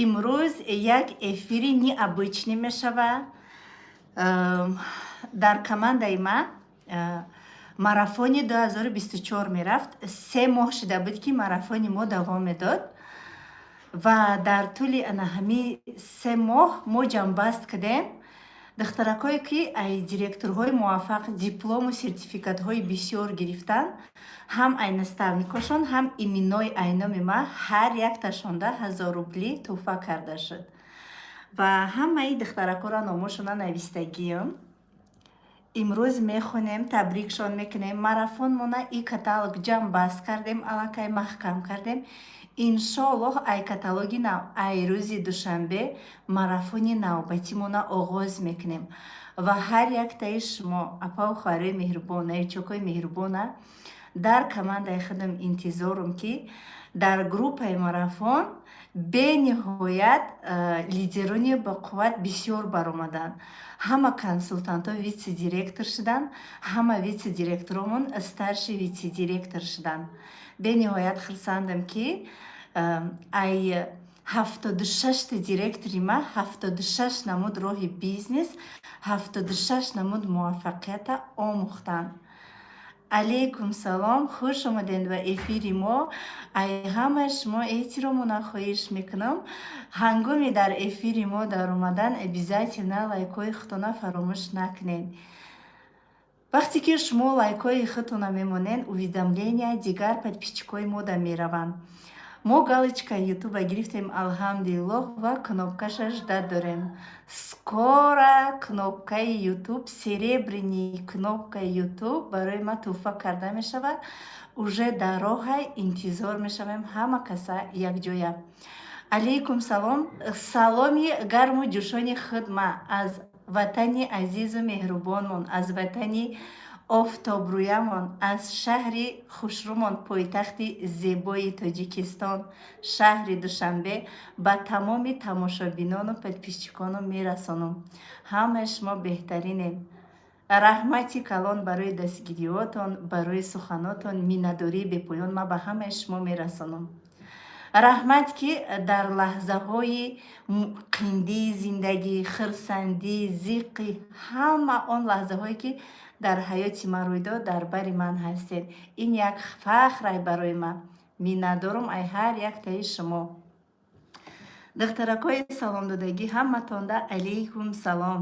Имрӯз як эфири необычный мешава. Дар командаи ма марафони 2024 мерафт. 3 моҳ шида буд, ки марафони мо давом медод, ва дар тӯли ана ҳамин 3 моҳ мо ҷамъбаст кардем. Духтаракое, ки ай директорҳои муваффақ диплому сертификатҳои бисёр гирифтанд, ҳам ай наставникошон, ҳам именои ай номи ма ҳар якташонда 1000 рубли тӯҳфа карда шуд. Ва ҳамаи духтаракоро номошона навистагиам. Имрӯз мехонем, табрикшон мекунем. Марафонмона и каталог ҷамъбаст кардем, аллакай маҳкам кардем. Иншоаллоҳ, ай каталоги нав, ай рӯзи душанбе марафони навбатимона оғоз мекунем. Ва ҳар яктаи шумо, апаву хоҳарои меҳрубон, новичокои меҳрубона, дар командаи худам интизорум, ки дар группаи марафон бениҳоят лидерони бақувват бисёр баромаданд. Ҳама консултантҳо вице-директор шуданд, ҳама вице-директоромон старший вице-директор шуданд. Бениҳоят хурсандам, ки ай 76-та директори ма 76 намуд роҳи бизнес, 76 намуд муваффақията омӯхтанд. Алейкум салом, хуш омадед ба эфири мо. Ай ҳамаи шумо эҳтиромона хоҳиш мекунам, ҳангоми дар эфири мо даромадан обязательно лайкҳои худтона фаромӯш накунед. Вақте ки шумо лайкҳои худтона мемонед, уведомления дигар подписчикои мо да мераванд. Мо галочкаи ютуба гирифтем, алҳамдулиллоҳ, ва кнопкаша ждать дорем. Скоро кнопкаи ютуб, серебряный кнопкаи ютуб барои ма тӯҳфа карда мешавад. Уже дар роҳай, интизор мешавем ҳама каса якҷоя. Алейкум салом, саломи гарму ҷӯшони худ ма аз ватани азизу меҳрубонмон, аз ватани офтобрӯямон, аз шаҳри хушрӯмон, пойтахти зебои Тоҷикистон, шаҳри Душанбе, ба тамоми тамошобинону подписчикону мерасонам. Ҳамаи шумо беҳтаринед. Раҳмати калон барои дастгириҳотон, барои суханотон, миннатдории бепоён ман ба ҳамаи шумо мерасонам. Раҳмат, ки дар лаҳзаҳои қиндии зиндагӣ, хирсандӣ, зиққӣ, ҳама он лаҳзаҳое, ки дар ҳаёти ман рӯй дод, дар бари ман ҳастед. Ин як фахрай барои ман. Миннатдорум ай ҳар яктаи шумо. Духтаракҳои саломдодагӣ, ҳаматонда алейкум салом,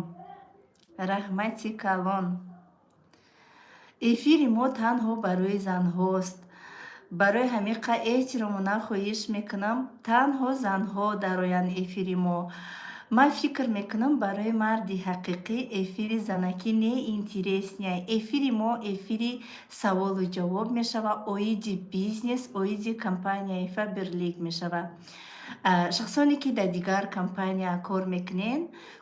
раҳмати калон. Эфири мо танҳо барои занҳост. Барои ҳамиқа эҳтиромона хоҳиш мекунам, танҳо занҳо дароянд эфири мо. Ман фикр мекунам, барои марди ҳақиқӣ эфири занакӣ неинтересный. Эфири мо эфири саволу ҷавоб мешавад, оиди бизнес, оиди компанияи Фаберлик мешавад. Шахсоне, ки дар дигар компания кор мекунед,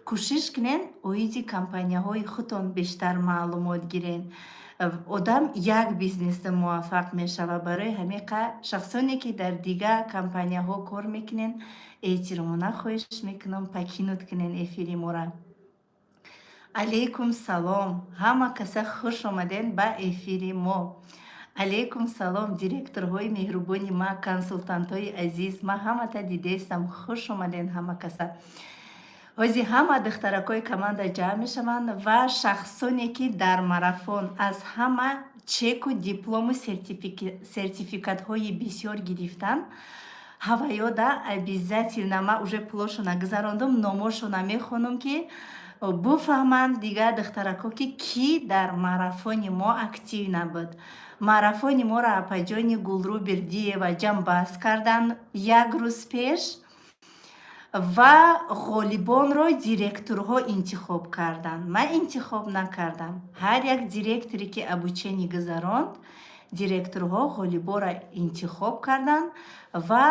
кӯшиш кунед, оиди компанияҳои худтон бештар маълумот гиред. Одам як бизнесда муваффақ мешавад. Барои ҳамиқа шахсоне, ки дар дигар компанияҳо кор мекунед, эҳтиромона хоҳиш мекунам, покинуть кунед эфири мора. Алейкум салом, ҳама каса хуш омадед ба эфири мо. Алейкум салом, директорҳои меҳрубони ма, консултантҳои азиз, ман ҳамата дидаистам. Хуш омадед ҳама каса. Ҳозир ҳама духтаракҳои команда ҷамъ мешаванд ва шахсоне, ки дар марафон аз ҳама чеку, диплому сертификатҳои бисёр гирифтанд, ҳаваёда обязательно ман уже пулошона гузарондум, номошона мехонам, ки буфаҳманд дигар духтаракҳо, ки кӣ дар марафони мо актив набуд. Марафони моро апаҷони Гулрӯ Бердиева ҷамъбаст карданд як рӯз пеш ва ғолибонро директорҳо интихоб карданд. Ман интихоб накардам. Ҳар як директоре, ки обучение гузаронд, директорҳо ғолиборо интихоб карданд ва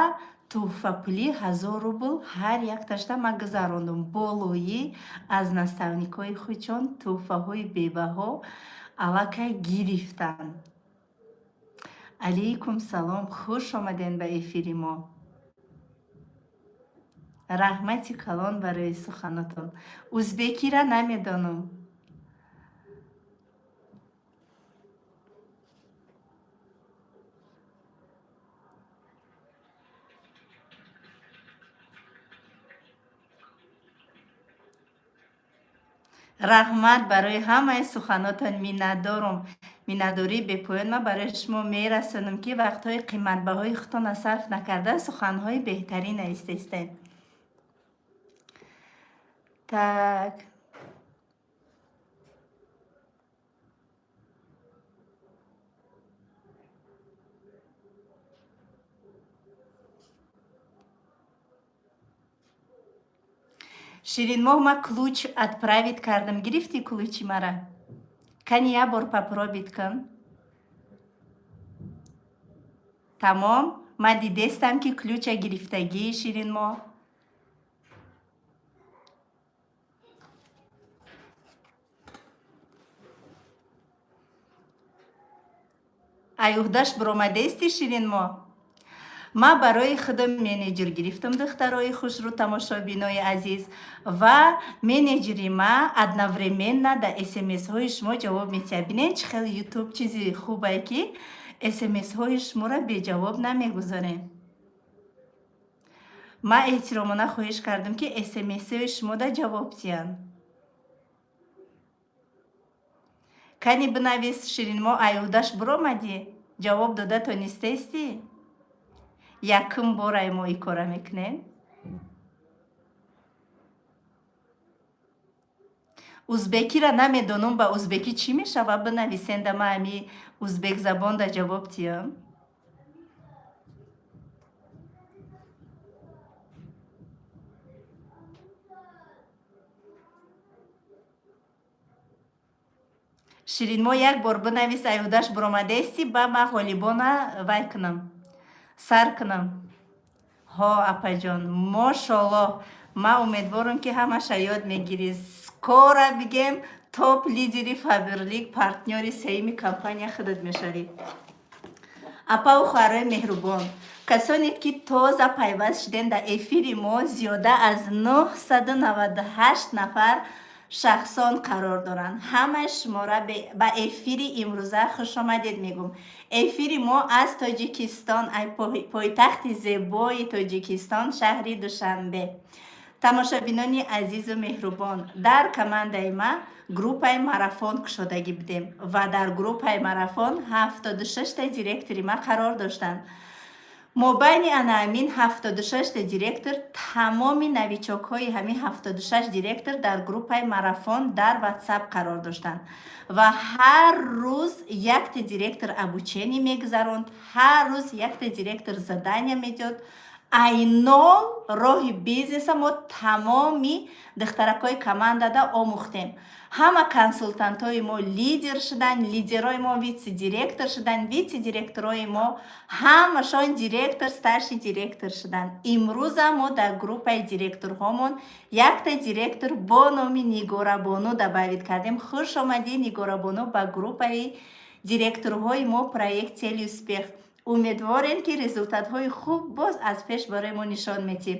тӯҳфапулӣ 1000 рубл ҳар якташта ман гузарондум. Болоӣ аз наставникҳои худшон тӯҳфаҳои бебаҳо аллакай гирифтанд. Алейкум салом, хуш омадед ба эфири мо. Раҳмати калон барои суханотон. Узбекира намедонам. Раҳмат барои ҳамаи суханотон, миннатдорум. Миннатдории бепоён ман барои шумо мерасонам, ки вақтҳои қиматбаҳои худтонро сарф накарда, суханҳои беҳтарин навистаистед. Так. Ширинмоҳ, ма ключ отправить кардам. Гирифтӣ ключи мара? Кани, як бор попробить кун. Тамом, ман дидестам, ки ключа гирифтагӣ, Ширинмоҳ. Ай уҳдаш биромадести, Ширинмоҳ? Ман барои худам менеҷер гирифтам, духтарои хушрӯ, тамошобинои азиз, ва менеҷери ма одновременно да смсҳои шумо ҷавоб медиҳад. Бинед, чӣ хел Ютуб чизи хубае, ки смсҳои шуморо беҷавоб намегузорем. Ман эҳтиромона хоҳиш кардам, ки смсҳои шумода ҷавоб диҳанд. Кани, бинавис, Ширинмо, ай уҳдаш биромадӣ? Ҷавоб дода тонистаистӣ? Якум борай мо ин кора мекунем. Узбекира намедонам, ба узбекӣ чӣ мешавад? Бинависенда, ма ами узбекзабонда ҷавоб диҳам. Ширинмо, як бор бинавис, ай уҳдаш биромадаисти, ба ма ғолибона вай кунам, сар кунам. Ҳо, апаҷон, мошоллоҳ, ман умедворам, ки ҳамаша ёд мегирӣ. Скоро бигем, топ лидери Фаберлик, партнёри сеюми компания худат мешавӣ. Апаву хоҳарои меҳрубон, касоне ки тоза пайваст шудем, дар эфири мо зиёда аз 998 нафар шахсон қарор доранд. Ҳамаи шуморо ба эфири имрӯза хушомадед мегӯм. Эфири мо аз Тоҷикистон, ай пойтахти зебои Тоҷикистон, шаҳри Душанбе. Тамошобинони азизу меҳрубон, дар командаи ма группаи марафон кушодагӣ будем ва дар группаи марафон 76-та директори ма қарор доштанд. Мобайни анаамин 76-та директор, тамоми новичокҳои ҳамин 76 директор дар группаи марафон дар Ватсап қарор доштанд ва ҳар рӯз якта директор обучение мегузаронд, ҳар рӯз якта директор задания медиҳод. Айнол роҳи бизнеса мо тамоми духтаракҳои командада омӯхтем. Ҳама консултантҳои мо лидер шуданд, лидерҳои мо вице-директор шуданд, вице-директорҳои мо ҳамашон директор, старший директор шуданд. Имрӯза мо дар группаи директорҳомон якта директор бо номи Нигорабону добавить кардем. Хуш омадӣ, Нигорабону, ба группаи директорҳои мо, проект «Цель успех». Умедворем, ки результатҳои хуб боз аз пеш барои мо нишон медиҳӣ.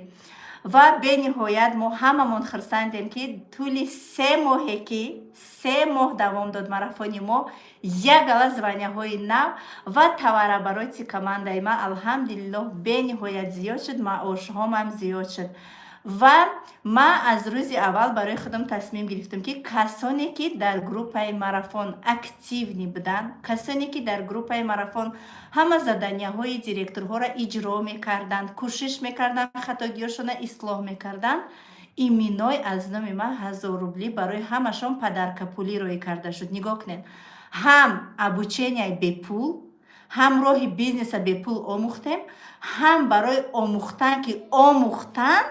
Ва бениҳоят мо ҳамамон хурсандем, ки тӯли 3 моҳе, ки 3 моҳ давом дод марафони мо, як гала званияҳои нав ва товарообороти командаи ма, алҳамдулиллоҳ, бениҳоят зиёд шуд, маошҳомам зиёд шуд. Ва ман аз рӯзи аввал барои худам тасмим гирифтам, ки касоне ки дар группаи марафон активный буданд, касоне ки дар группаи марафон ҳама заданияҳои директорҳоро иҷро мекарданд, кӯшиш мекарданд, хатогиҳошонро ислоҳ мекарданд, именной аз номи ман 1000 рубли барои ҳамашон подарка пулӣ роӣ карда шуд. Нигоҳ кунед: ҳам обученияи бепул, ҳам роҳи бизнеса бепул омӯхтем, ҳам барои омӯхтан, ки омӯхтан,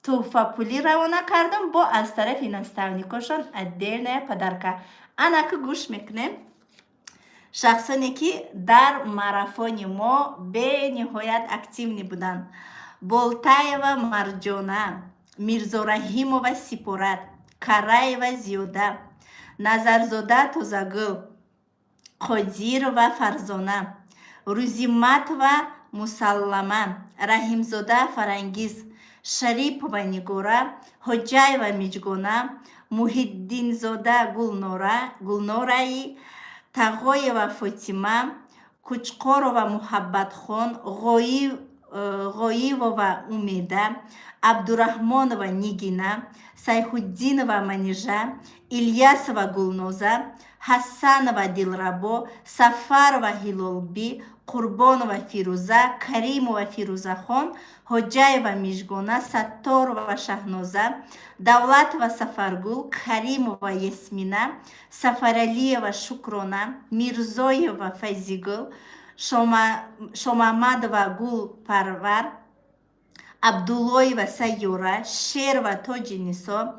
тӯҳфапулӣ равона кардам, бо аз тарафи наставникошон отдельная подарка. Анаки гӯш мекунем, шахсоне ки дар марафони мо бениҳоят активный буданд: Болтаева Марҷона, Мирзораҳимова Сипорат, Караева Зиёда, Назарзода Тозагул, Қодирова Фарзона, Рӯзиматова Мусаллама, Раҳимзода Фарангиз, Шарипова Нигора, Ҳоҷаева Миҷгона, Муҳиддинзода Гулнораи, Тағоева Фотима, Кучқорова Муҳаббатхон, Ғоивова Умеда, Абдураҳмонова Нигина, Сайфуддинова Манижа, Ильясова Гулноза, Ҳасанова Дилрабо, Сафарова Ҳилолбӣ, Қурбонова Фирӯза, Каримова Фирӯзахон, Ҳоҷаева Мижгона, Сатторова Шаҳноза, Давлатова Сафаргул, Каримова Ясмина, Сафаралиева Шукрона, Мирзоева Файзигул, Шомамадова Гулпарвар, Абдуллоева Сайёра, Шерова Тоҷинисо,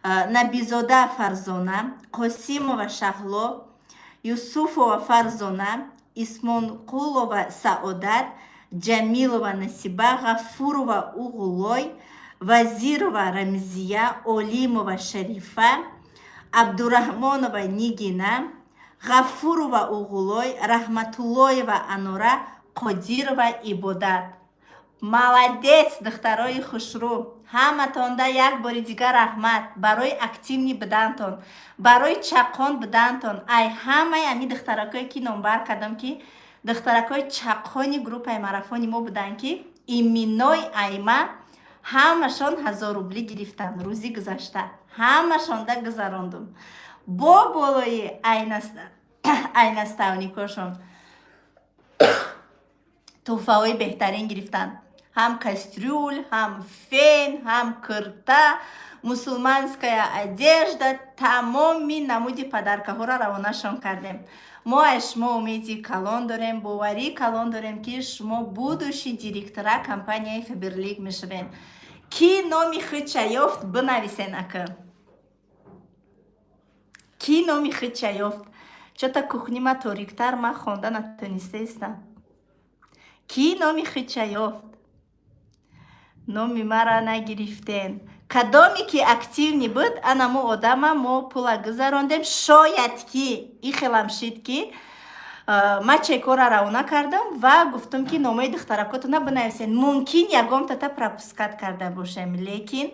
Набизода Фарзона, Қосимова Шаҳло, Юсуфова Фарзона, Исмонқулова Саодат, Ҷамилова Насиба, Ғафурова Уғулой, Вазирова Рамзия, Олимова Шарифа, Абдураҳмонова Нигина, Ғафурова Уғулой, Раҳматуллоева Анора, Қодирова Ибодат. Молодец, духтарои хушрӯ! Ҳаматонда як бори дигар раҳмат барои активный будантон, барои чаққон будантон. Ай ҳамаи ами духтаракое, ки номбар кардам, ки духтаракои чаққони группаи марафони мо буданд, ки именои айма ҳамашон 1000 рубли гирифтанд. Рӯзи гузашта ҳамашонда гузарондум, бо болои ай наставникошон тӯҳфаҳои беҳтарин гирифтанд: ҳам кастрюль, ҳам фен, ҳам кирта, мусульманская одежда, тамоми намуди подаркаҳоро равонашон кардем. Мо аз шумо умеди калон дорем, боварии калон дорем, ки шумо будущий директора компанияи Фаберлик мешавем. Ки номи худша ёфт, бинависен. Ака, ки номи худша ёфт? Чота кухнима ториктар, ман хонда натонистаистам. Кӣ номи худша ёфт? Номи мара нагирифтен. Кадоме ки активный буд, анамо одама мо пула гузарондем. Шояд ки ихелам шид, ки ман чекора равона кардам ва гуфтам, ки номаи духтаракотона бинависен. Мумкин, ягон тата пропускать карда бошем, лекин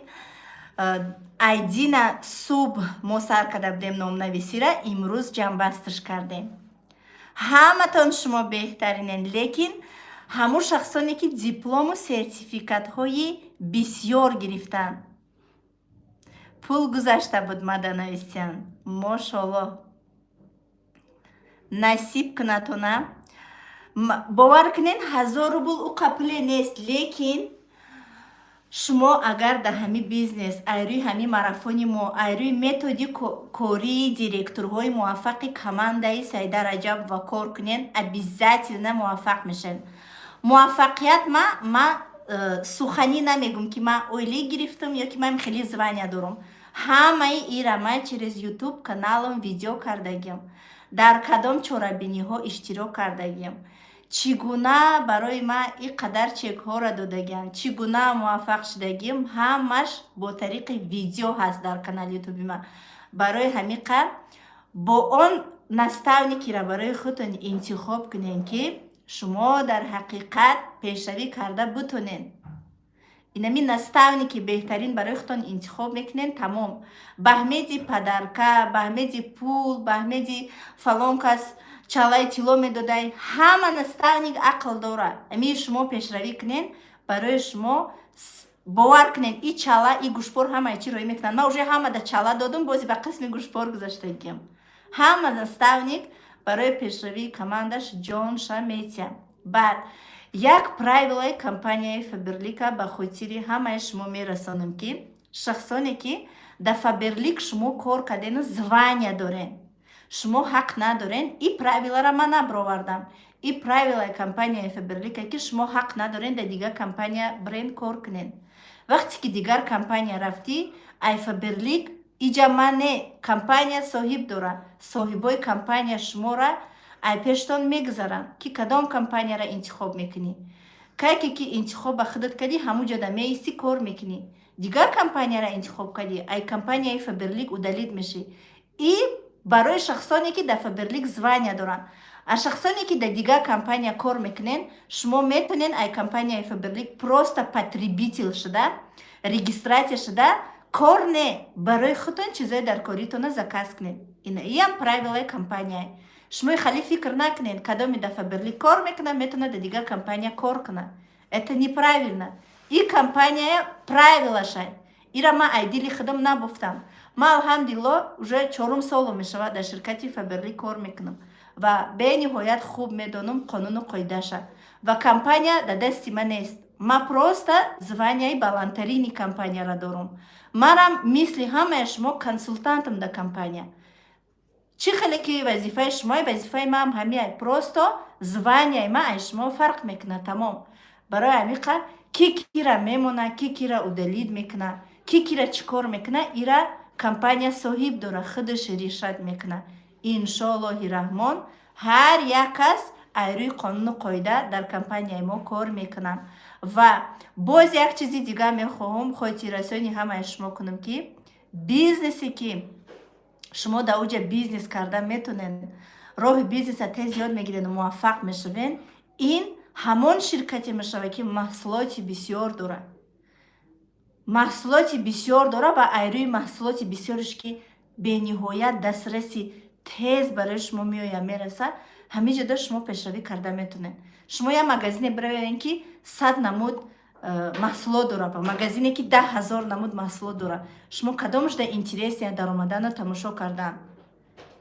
айдина субҳ мо сар карда будем номнависира, имрӯз ҷамъбасташ кардем. Ҳаматон шумо беҳтаринен, лекин ҳамун шахсоне, ки диплому сертификатҳои бисёр гирифтанд, пул гузашта буд, мада нависиян. Мошоллоҳ, насиб кунатона. Бовар кунен, 1000 рубл уқа пуле нест, лекин шумо агар дар ҳами бизнес, айрӯи ҳами марафони мо, айрӯи методи кории директорҳои муваффақи командаи Саида Раҷабова кор кунен, обязательно муваффақ мешавед. Муваффақият ма суханӣ намегум, ки ман ойлӣ гирифтам ё ки ман хеле звания дорам. Ҳамаи ира ман через Ютуб каналам видео кардагиам, дар кадом чорабиниҳо иштирок кардагиам, чӣ гуна барои ман ин қадар чекҳоро додагиам, чӣ гуна муваффақ шудагиам, ҳамаш бо тариқи видео ҳаст дар канали ютуби ман. Барои ҳамин қадр бо он наставникира барои худтон интихоб кунем, ки шумо дар ҳақиқат пешравӣ карда бутонед. Инами наставники беҳтарин барои худтон интихоб мекунед, тамом. Баҳмеди подарка, баҳмеди пул, баҳмеди фалон кас чалаи тилло медодай, ҳама наставник ақл дорад. Ами шумо пешравӣ кунед, барои шумо, бовар кунед, и чала, и гӯшпор, ҳамаи чи роӣ мекунанд. Ман уже ҳамада чала додум, бози ба қисми гӯшпор гузаштагиам. Ҳама наставник барои пешравии командаш ҷонша метия. Баъд як правилаи компанияи Фаберлика ба хотири ҳамаи шумо мерасонам, ки шахсоне, ки дар Фаберлик шумо кор кардену звания дорен, шумо ҳақ надорен. И правилара ман набировардам, и правилаи компанияи Фаберлика, ки шумо ҳақ надорен дар дигар компания бренд кор кунед. Вақте ки дигар компания рафтӣ, ай Фаберлик иҷа ман не, компания соҳиб дорад. Соҳибои компания шуморо ай пештон мегузаранд, ки кадом компанияро интихоб мекунӣ. Кайке ки интихоб ба худат кардӣ, ҳамун ҷода меистӣ, кор мекунӣ. Дигар компанияро интихоб кардӣ, ай компанияи Фаберлик удалить мешӣ. И барои шахсоне, ки дар Фаберлик звания доранд. А шахсоне, ки дар дигар компания кор мекунен, шумо метонен ай компанияи Фаберлик просто потребитель шуда, регистрация шуда, кор не, барои худтон чизои дар коритона заказ кунед. Иам правилаи компания. Шумо хали фикр накунед, кадоме дар Фаберлик кор мекунад, метавонад дар дигар компания кор кунад. Это неправильно. И компания правила шай. Ира ман ай дили худам набуфтам. Ман, алҳамдулилло, уже чорум соло мешавад, дар ширкати Фаберлик кор мекунам ва бениҳоят хуб медонам қонуну қоидаша. Ва компания дар дасти ман нест, ман просто звания и баландтарини компанияро дорам. Манам мисли ҳамаи шумо консултантам дар компания. Чӣ хеле ки вазифаи шумо, вазифаи маам ҳамиай, просто звания и ман ай шумо фарқ мекунад, тамом. Барои ҳамиқа ки кира мемона, ки кира удалить мекуна, ки кира чӣ кор мекуна, ира компания соҳиб дора, худаш решать мекуна. Иншоаллоҳи раҳмон, ҳар як кас ай рӯи қонуну қоида дар компанияи мо кор мекунанд. Ва боз як чизи дигар мехоҳам хотиррасони ҳамаи шумо кунам, ки бизнесе ки шумо дар уҷа бизнес карда метонед, роҳи бизнеса тез ёд мегиреду муваффақ мешавед, ин ҳамон ширкате мешавад, ки маҳсулоти бисёр дорад, маҳсулоти бисёр дорад ва ай рӯи маҳсулоти бисёреш, ки бениҳоят дастраси тез барои шумо меояд, мерасад, ҳамин ҷода шумо пешравӣ карда метонед. Шумо як магазине биравед, ки 100 намуд маҳсулот дорад, ва магазине, ки 10 000 намуд маҳсулот дорад, шумо кадомашда интересия даромадану тамошо кардан?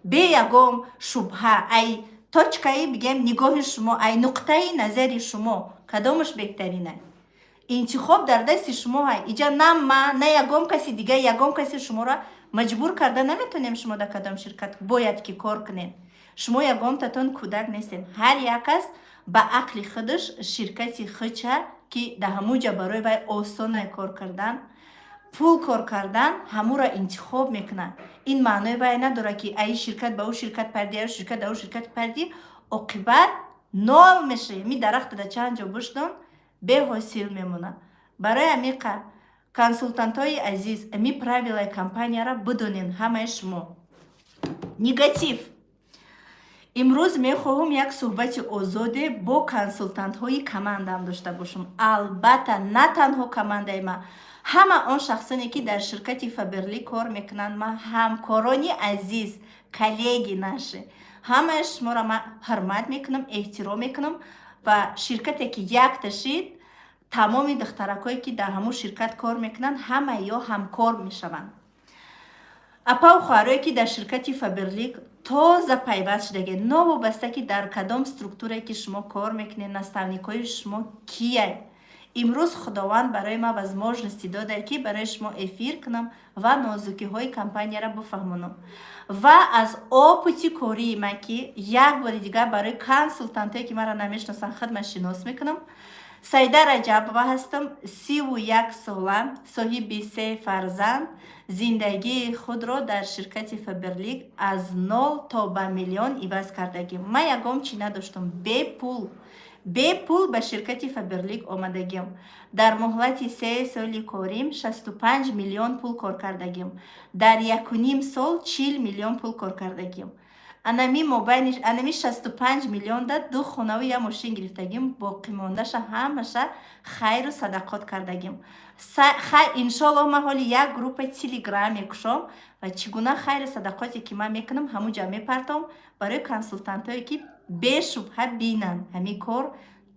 Бе ягон шубҳа, ай точка и бигем нигоҳи шумо, ай нуқтаи назари шумо, кадомаш беҳтарина? Интихоб дар дасти шумо ҳай. Иҷа на ман, на ягон каси дига, ягон каси шуморо маҷбур карда наметонем, шумо дар кадом ширкат бояд ки кор кунед. Шумо ягонтатон кӯдак нестед. Ҳар як кас ба ақли худаш ширкати худша, ки дар ҳамун ҷа барои вай осонай кор кардан, пул кор кардан, ҳамуро интихоб мекунад. Ин маънои вай надорад, ки аи ширкат ба ӯ ширкат пардӣ, аю ширкат ба ӯ ширкат пардӣ, оқибат нол мешавӣ. Ми дарахта дар чанд ҷо бушдон, беҳосил мемонад. Барои амиқа, консултантҳои азиз, ами правила и компанияро бидонед ҳамаи шумо. Негатив. Имрӯз мехоҳам як суҳбати озоде бо консултантҳои командаам дошта бошам. Албатта, на танҳо командаи ман, ҳама он шахсоне, ки дар ширкати Фаберлик кор мекунанд. Ман, ҳамкорони азиз, коллеги наши, ҳамаи шуморо ман ҳурмат мекунам, эҳтиром мекунам. Ва ширкате ки якта шид, тамоми духтаракое, ки дар ҳамун ширкат кор мекунанд, ҳамаи ё ҳамкор мешаванд. Апаву хоҳарое, ки дар ширкати Фаберлик тоза пайваст шудаге, новобаста ки дар кадом структурае ки шумо кор мекунед, наставник ҳои шумо кияй, имрӯз Худованд барои ман возможности додад, ки барои шумо эфир кунам ва нозукиҳои компанияро бифаҳмонам. Ва аз опыт и кории ман, ки як бори дигар барои консултантое, ки маро намешиносанд, худман шинос мекунам: Саида Раҷабова ҳастам, 31 сола, соҳиби се фарзанд. Зиндагии худро дар ширкати Фаберлик аз нол то ба миллион иваз кардагим. Ман ягон чӣ надоштам, бепул, бепул ба ширкати Фаберлик омадагим. Дар муҳлати 3 соли корим 65 миллион пул кор кардагим, дар якуним сол 40 миллион пул кор кардагим. Анами мобайни анами 65 миллионда ду хонаву як мошин гирифтагим, боқимондаша ҳамаша хайру садақот кардагим. Иншоаллоҳ, ман ҳоли як группаи Телеграм мекушом ва чӣ гуна хайру садақоте, ки ман мекунам, ҳамун ҷа мепартом барои консултантое, ки бешубҳа бинанд, ҳамин кор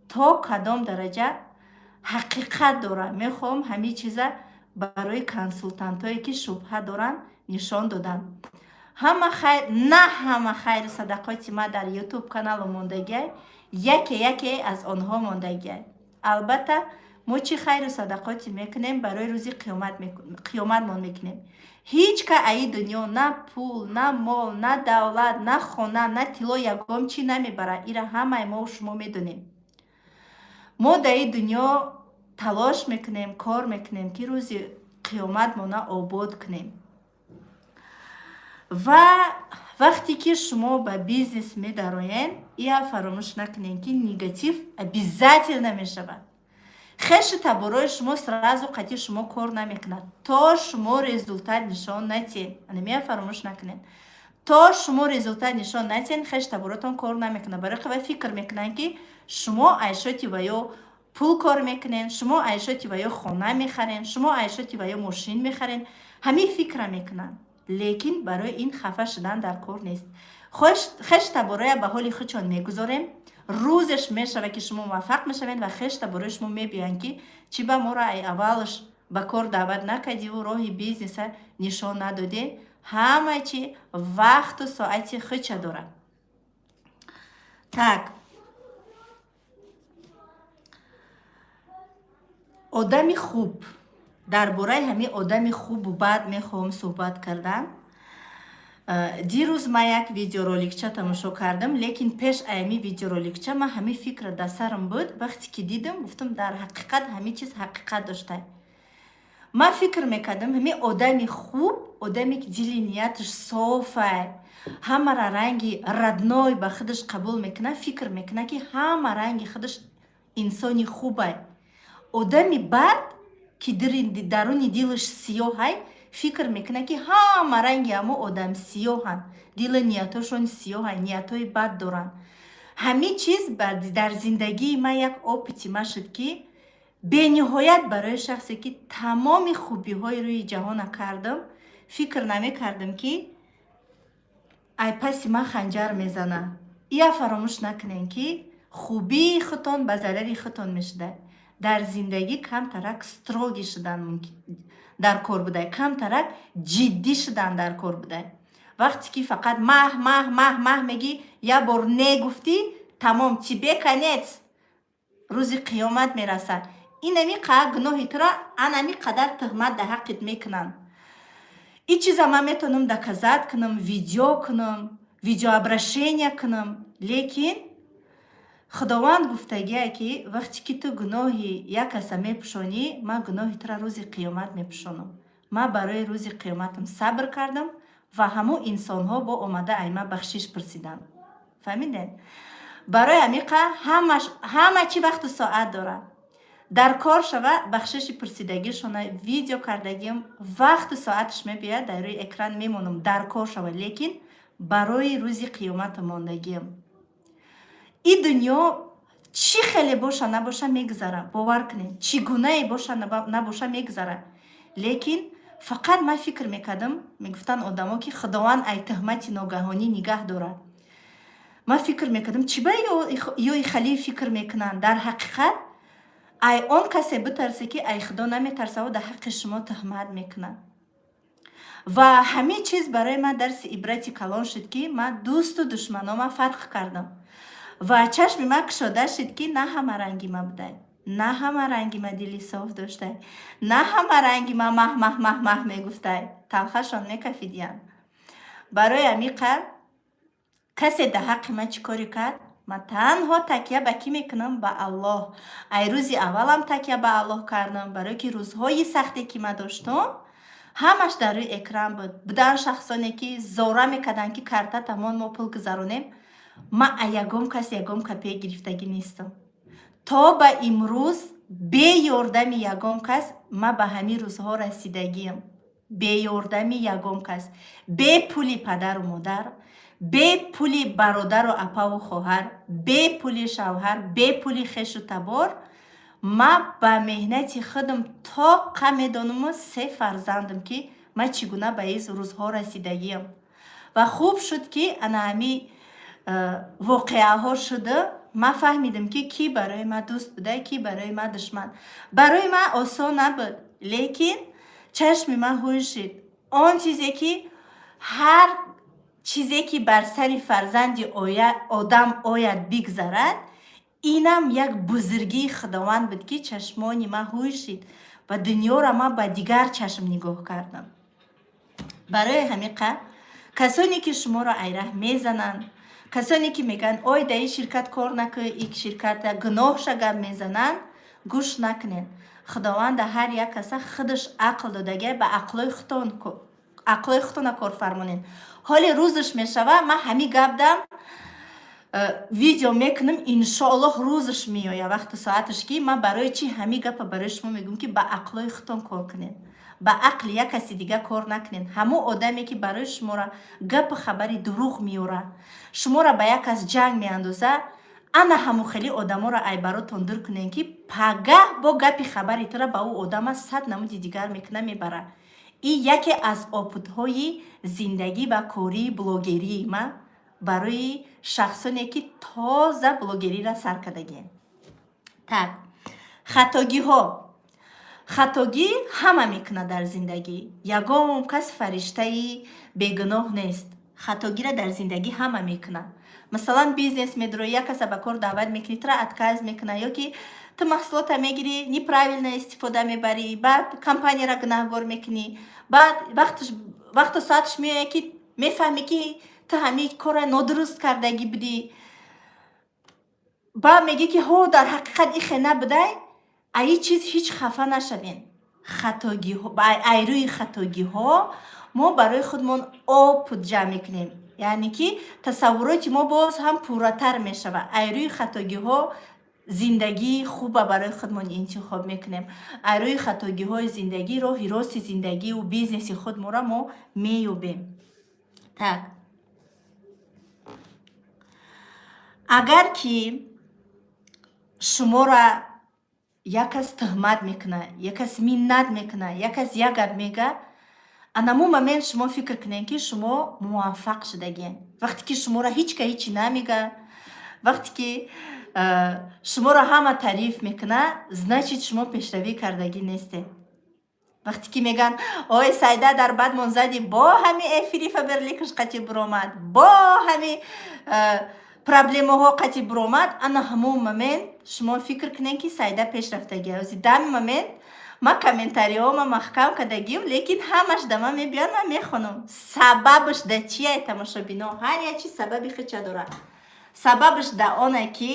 то кадом дараҷа ҳақиқат дорад. Мехоҳам ҳамин чиза барои консултантое, ки шубҳа доранд, нишон додан. Ҳама хайр, на ҳама хайру садақоти ман дар Ютуб каналу мондагиай, яке яке аз онҳо мондагиай. Албатта, мо чӣ хайру садақоте мекунем, барои рӯзи қиёматмон мекунем. Ҳеҷ ка аи дунё на пул, на мол, на давлат, на хона, на тилло, ягон чӣ намебарад. Ира ҳамаи мо шумо медонем. Мо дар ин дунё талош мекунем, кор мекунем, ки рӯзи қиёматмона обод кунем. Ва вақте ки шумо ба бизнес медароед, ия фаромӯш накунед, ки негатив обязательно мешавад. Хешу таборои шумо сразу қатъи шумо кор намекунад, то шумо результат нишон натиҳед. Анамия фаромӯш накунед: то шумо результат нишон натиҳед, хеш таборотон кор намекунад. Барои қавай фикр мекунанд, ки шумо айшоти ва ё пул кор мекунед, шумо айшоти ва ё хона мехарен, шумо айшоти ва ё мошин мехарен. Ҳамин фикра мекунанд, лекин барои ин хафа шудан дар кор нест. Хеш табороя ба ҳоли худшон мегузорем. Рӯзеш мешава, ки шумо муваффақ мешавед ва хешта бораи шумо мебиёянд, ки чӣ ба моро ай аввалш ба кор даъват накардиву роҳи бизнеса нишон надодӣ. Ҳама чи вақту соати худша дорад. Так, одами хуб. Дар бораи ҳамин одами хубу бад мехоҳам суҳбат кардан. Дирӯз ман як видеороликча тамошо кардам, лекин пеш аями видеороликча ман ҳамин фикра дар сарам буд. Вақте ки дидам, гуфтам, дар ҳақиқат ҳамин чиз ҳақиқат дошта. Ман фикр мекардам, ҳамин одами хуб, одаме ки дили нияташ софай, ҳамара ранги родной ба худаш қабул мекунад, фикр мекунад, ки ҳама ранги худаш инсони хубай. Одами бад, ки даруни дилаш сиёҳай, фикр мекунад, ки ҳама ранги ҳамо одам сиёҳанд, дили ниятошон сиёҳай, ниятҳои бад доранд. Ҳамин чиз дар зиндагии ман як опыти ман шуд, ки бениҳоят барои шахсе, ки тамоми хубиҳои рӯи ҷаҳона кардам, фикр намекардам, ки ай паси ман ханҷар мезана. Ия фаромӯш накунем, ки хубии худтон ба зарари худтон мешуда. Дар зиндагӣ камтарак строгий шудан дар кор будай, камтарак ҷиддӣ шудан дар кор будай. Вақте ки фақат маҳ, маҳ, маҳ, маҳ мегӣ, як бор не гуфтӣ, тамом, тебе конец. Рӯзи қиёмат мерасад, инами гуноҳи туро анами қадар туҳмат дар ҳаққит мекунанд. Ин чиза ман метавонам доказать кунам, видео кунам, видеообращение кунам, лекин Худованд гуфтагие, ки вақте ки ту гуноҳи як каса мепӯшонӣ, ман гуноҳи туро рӯзи қиёмат мепӯшонам. Ман барои рӯзи қиёматам сабр кардам ва ҳамун инсонҳо бо омада ай ман бахшиш пурсиданд. Фаҳмидед? Барои ҳамиқа ҳама чӣ вақту соат дорад. Дар кор шава, бахшиши пурсидагишона видео кардагиам, вақту соаташ мебиёяд, дар рӯи экран мемонам. Дар кор шава, лекин барои рӯзи қиёмата мондагиам. Ин дунё чӣ хеле боша набоша, мегузара. Бовар кунед, чӣ гунае боша набоша, мегузара. Лекин фақат ман фикр мекардам, мегуфтанд одамо, ки Худованд ай туҳмати ногаҳонӣ нигаҳ дорад. Ман фикр мекардам, чӣ ба ёи халӣ фикр мекунанд? Дар ҳақиқат ай он касе битарсе, ки ай Худо наметарсаву дар ҳаққи шумо туҳмат мекунад. Ва ҳамин чиз барои ман дарси ибрати калон шуд, ки ман дӯсту душманома фарқ кардам ва чашми ман кушода шуд, ки на ҳама ранги ма будай, на ҳама ранги ма дили соф доштай, на ҳама ранги ма маҳ, маҳ, маҳ, маҳ мегуфтай, талхашон мекафидиянд. Барои ҳамиқа касе дар ҳаққи ман чӣ коре кард, ман танҳо такя ба кӣ мекунам? Ба Аллоҳ. Ай рӯзи аввалам такя ба Аллоҳ кардам, барое ки рӯзҳои сахте, ки ман доштум, ҳамаш дар рӯи экран буд. Буданд шахсоне, ки зора мекарданд, ки карта тамон, мо пул гузаронем. Ман а ягон кас ягон копейка гирифтагӣ нестам. То ба имрӯз бе ёрдами ягон кас ман ба ҳамин рӯзҳо расидагиам, бе ёрдами ягон кас, бе пули падару модар, бе пули бародару апаву хоҳар, бе пули шавҳар, бе пули хешу табор. Ман ба меҳнати худам тоқа медонаму се фарзандам, ки ман чӣ гуна ба ин рӯзҳо расидагиам. Ва хуб шуд, ки ана ҳами воқеаҳо шуда, ман фаҳмидам, ки кӣ барои ман дӯст буда, кӣ барои ман душман. Барои ман осон набуд, лекин чашми ман ҳуй шид. Он чизе ки ҳар чизе ки бар сари фарзанди одам ояд, бигзарад, инам як бузургии Худованд буд, ки чашмони ман ҳуй шид ва дунёро ман ба дигар чашм нигоҳ кардам. Барои ҳамиқа касоне, ки шуморо айраҳ мезананд, касоне, ки мегӯянд, ой, дар ин ширкат кор накӯ, ик ширката гуноҳша гап мезананд, гӯш накунед. Худованд дар ҳар як каса худаш ақл додагия, ба ақлои худтона кор фармонед. Ҳоли рӯзаш мешава, ман ҳамин гап дам видео мекунам, иншоаллоҳ, рӯзаш меояд, вақту соаташ, ки ман барои чӣ ҳамин гапа барои шумо мегӯям, ки ба ақлои худтон кор кунед, ба ақли як каси дига кор накунед. Ҳамон одаме, ки барои шуморо гапу хабари дурӯғ меорад, шуморо ба як кас ҷанг меандозад, ана ҳамон хели одаморо айбаротон дур кунед, ки пагаҳ бо гапи хабари тура ба ӯ одама сад намуди дигар мекуна, мебарад. Ин яке аз опытҳои зиндагӣ ва кории блогерии ман. Барои шахсоне, ки тоза блогериро сар кардагиен. Так, хатогиҳо. Хатогӣ ҳама мекунад дар зиндагӣ, ягон кас фариштаи бегуноҳ нест. Хатогиро дар зиндагӣ ҳама мекунад. Масалан, бизнес медрои, як каса ба кор даъват мекунӣ, тура отказ мекунад, ё ки ту маҳсулота мегирӣ, неправильно истифода мебарӣ, баъд компанияро гунаҳгор мекунӣ. Баъд вақту соаташ меояд, ки мефаҳмӣ, ки ту ҳамин корро нодуруст кардагӣ будӣ. Баъд мегӯӣ, ки ҳо, дар ҳақиқат ихе набудай. Аи чиз ҳеҷ хафа нашавем. Хатогиҳо, ай рӯи хатогиҳо мо барои худмон опыт ҷамъ мекунем, яъне ки тасаввуроти мо боз ҳам пурратар мешавад. Ай рӯи хатогиҳо зиндагии хуба барои худмон интихоб мекунем. Ай рӯи хатогиҳои зиндагӣ роҳи рости зиндагиву бизнеси худмонро мо меёбем. Так, агар ки шуморо як кас тӯҳмат мекунад, як кас миннат мекунад, як кас як гап мега, анаму момент шумо фикр кунед, ки шумо муваффақ шудагиен. Вақте ки шуморо ҳеҷ ка ҳечи намега, вақте ки шуморо ҳама таъриф мекунад, значит, шумо пешравӣ кардагӣ нестед. Вақте ки мегӯянд: «Ой, Сайда, дар бадмон зади, бо ҳами эфири Фаберликаш қати буромад, бо ҳами проблемаҳо қати буромад», ана ҳамон момент шумо фикр кунед, ки Сайда пешрафтагия. Ози дами момент ма комментариҳома маҳкам кардагим, лекин ҳамаш да ман мебиён, ман мехонам. Сабабаш да чия, тамошобино? Ҳар як чиз сабаби хича дорад. Сабабаш да оне, ки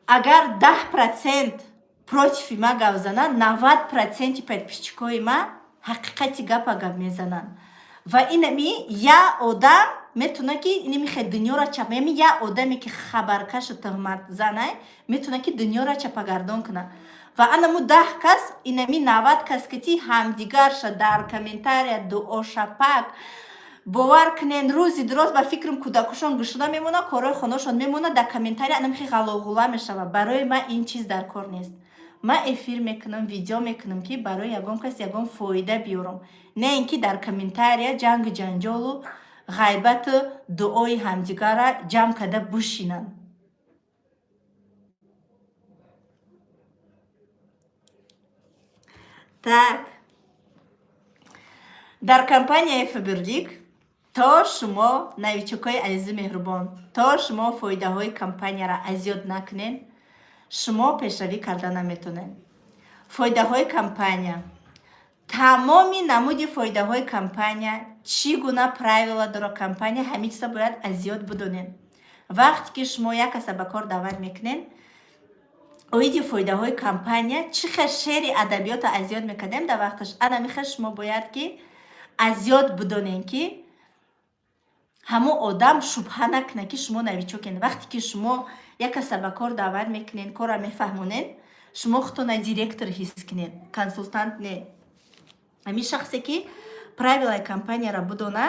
агар 10% против и ма гап зананд, 90% и подписчикои ма ҳақиқати гапа гап мезананд. Ва инами як одам метавона, ки инами хе дунёро чап, ями як одаме, ки хабаркашу тӯҳматзанай, метавона, ки дунёро чапагардон кунад. Ва анаму 10 кас инами 90 кас кити ҳамдигарша дар комментария дуошапак. Бовар кунен, рӯзи дуроз ба фикрам, кӯдакушон гӯшуда мемонад, корҳои хонашон мемонад, дар комментария анамихи ғалоғула мешавад. Барои ман ин чиз дар кор нест. Ман эфир мекунам, видео мекунам, ки барои ягон кас ягон фоида биёрам, не ин ки дар комментария ҷангу ҷанҷолу ғайбату дуои ҳамдигарра ҷамъ карда бушинанд. Так, дар компанияи Фаберлик то шумо, новичокҳои азизу меҳрубон, то шумо фоидаҳои компанияро аз ёд накунед, шумо пешравӣ карда наметонед. Фоидаҳои компания, тамоми намуди фоидаҳои компания, чӣ гуна правила дора компания, ҳамин чиза бояд аз ёд бидонед. Вақте ки шумо як каса ба кор даъват мекунед, оиди фоидаҳои компания чӣ хел шеъри адабиётро аз ёд мекардем дар вақташ, ана михел шумо бояд ки аз ёд бидонед, ки ҳамон одам шубҳа накунад, ки шумо новичокед. Вақте ки шумо як каса ба кор даъват мекунед, корро мефаҳмонед, шумо худтона директор ҳис кунед, консултант не. Ҳамин шахсе, ки правилаи компанияро бидона,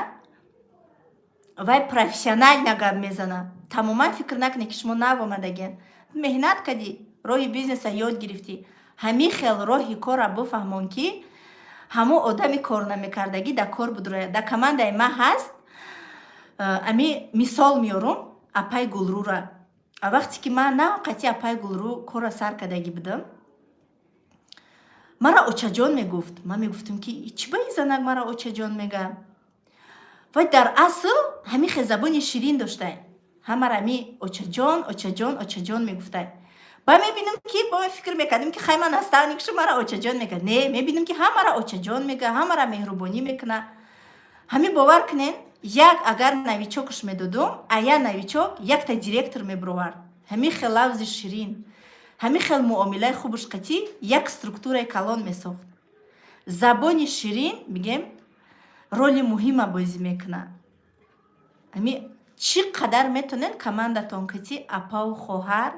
вай профессионально гап мезанад. Тамоман фикр накунед, ки шумо нав омадагиен. Меҳнат кардӣ, роҳи бизнеса ёд гирифтӣ, ҳамин хел роҳи корро бифаҳмон, ки ҳамон одами кор намекардагӣ дар кор будрояд. Дар командаи ман ҳаст, ами мисол меёрум апай Гулрура. Вақте ки ман нав қати апай Гулру корро сар кардагӣ будам, мара очаҷон мегуфт. Ман мегуфтам, ки чӣ ба ин занак мара очаҷон мега? Вай дар асл ҳамин хел забони ширин доштай, ҳамара ами очаҷон, очаҷон, очаҷон мегуфтай. Ба мебинам, ки бо фикр мекардем, ки хай, ман наставникшу, мара очаҷон мега. Не, мебинам, ки ҳамара очаҷон мега, ҳамара меҳрубонӣ мекуна. Ҳамин, бовар кунен, як агар новичокш медодум, а як новичок якта директор мебировард. Ҳамин хел лавзи ширин, ҳамин хел муомилаи хубуш қатӣ як структураи калон месохт. Забони ширин, бигем, роли муҳима бозӣ мекунад. Ҳами чӣ қадар метонед командатон кати апаву хоҳар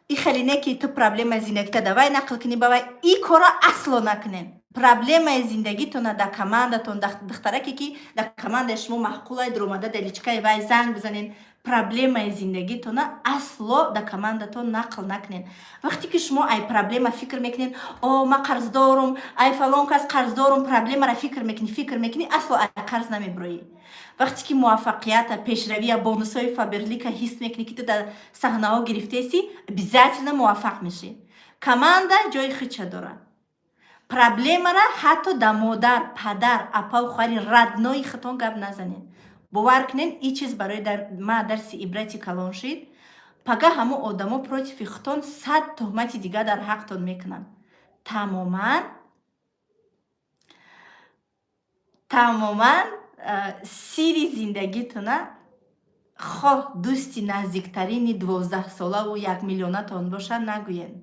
и хеле не, ки ту проблемаи зиндагита давай нақл кунӣ ба вай, и корро асло накунед. Проблемаи зиндагитона дар командатон, духтараке, ки дар командаи шумо маъқулай, дуромада дар личкаи вай занг бизанед. Проблемаи зиндагитона асло да командатон нақл накунед. Вақте ки шумо ай проблема фикр мекунед, о, ма қарздорум, ай фалон кас қарздорум, проблемара фикр мекунӣ, фикр мекунӣ, асло ай қарз намебироӣ. Вақте ки муваффақията, пешравия, бонусҳои Фаберлика ҳис мекунӣ, ки ту дар саҳнаҳо гирифтаесӣ, обязательно муваффақ мешӣ. Команда ҷои худша дорад. Проблемара ҳатто да модар, падар, апаву хоҳари родной худтон гап назанед. Бовар кунед, ин чиз барои ма дарси ибрати калон шид. Пага ҳамо одамо против худтон 100 туҳмати дигар дар ҳақтон мекунанд. Тамоман, тамоман сирри зиндагитона хоҳ дӯсти наздиктарини 12-солаву 1 миллионатон бошад, нагӯед.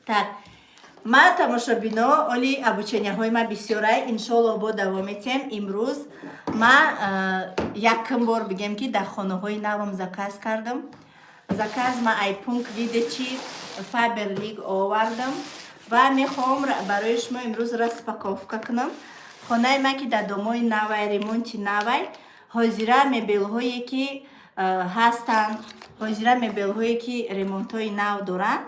Так, ма, тамошобино, оли обучения ҳои ма бисёрай, иншоалло бо давом метиҳем. Имрӯз ма якум бор бигем, ки дар хонаҳои навам заказ кардам. Заказ ма ай пункт выдачи Фаберлик овардам ва мехоҳам барои шумо имрӯз распаковка кунам. Хонаи ма, ки дар домои навай, ремонти навай, ҳозира мебелҳое ки ҳастанд, ҳозира мебелҳое ки ремонтҳои нав доранд.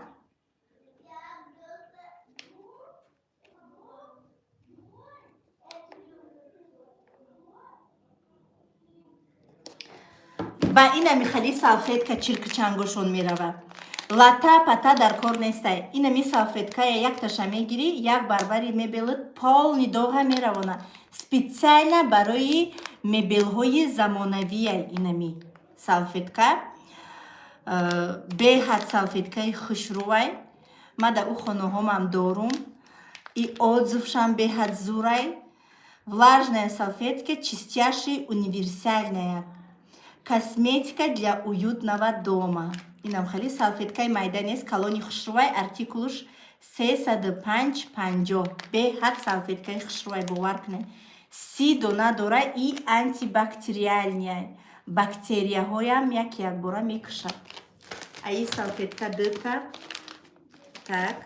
Ба инами хали салфетка чиркчангошон меравад. Лата пата дар кор нестай. Инами салфеткая якташа мегирӣ, як барбари мебелат полный доға меравона. Специально барои мебелҳои замонавия инами салфетка. Беҳад салфеткаи хушрӯвай. Ма дар ӯ хонаҳомам дорум. И отзыв шам беҳад зурай. Влажная салфетка, чистящая, универсальная. Косметика для уютного дома. Инам хеле салфеткаи майда нест, калони хушрӯвай, артикулуш 305 50. Беҳад салфеткаи хушрӯвай, бовар кунед. 30 дона дора и антибактериальная. Бактерияҳоям як якбора мекушад. Аи салфетка дута. Так.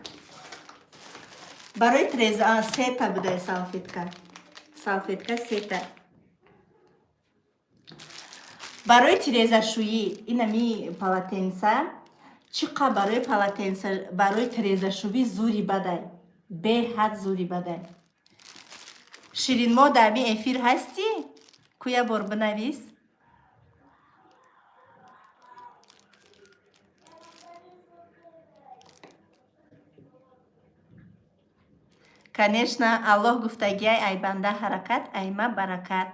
Барои треза сета будай салфетка. Салфетка сета. Барои тирезашӯӣ инами полотенца чӣ қа барои полотенца, барои тирезашӯӣ зури бадай, беҳад зури бадай. Ширинмо, дар ми эфир ҳастӣ? Куя бор бинавис. Конечно, Аллоҳ гуфтагиай: ай банда ҳаракат, айма баракат.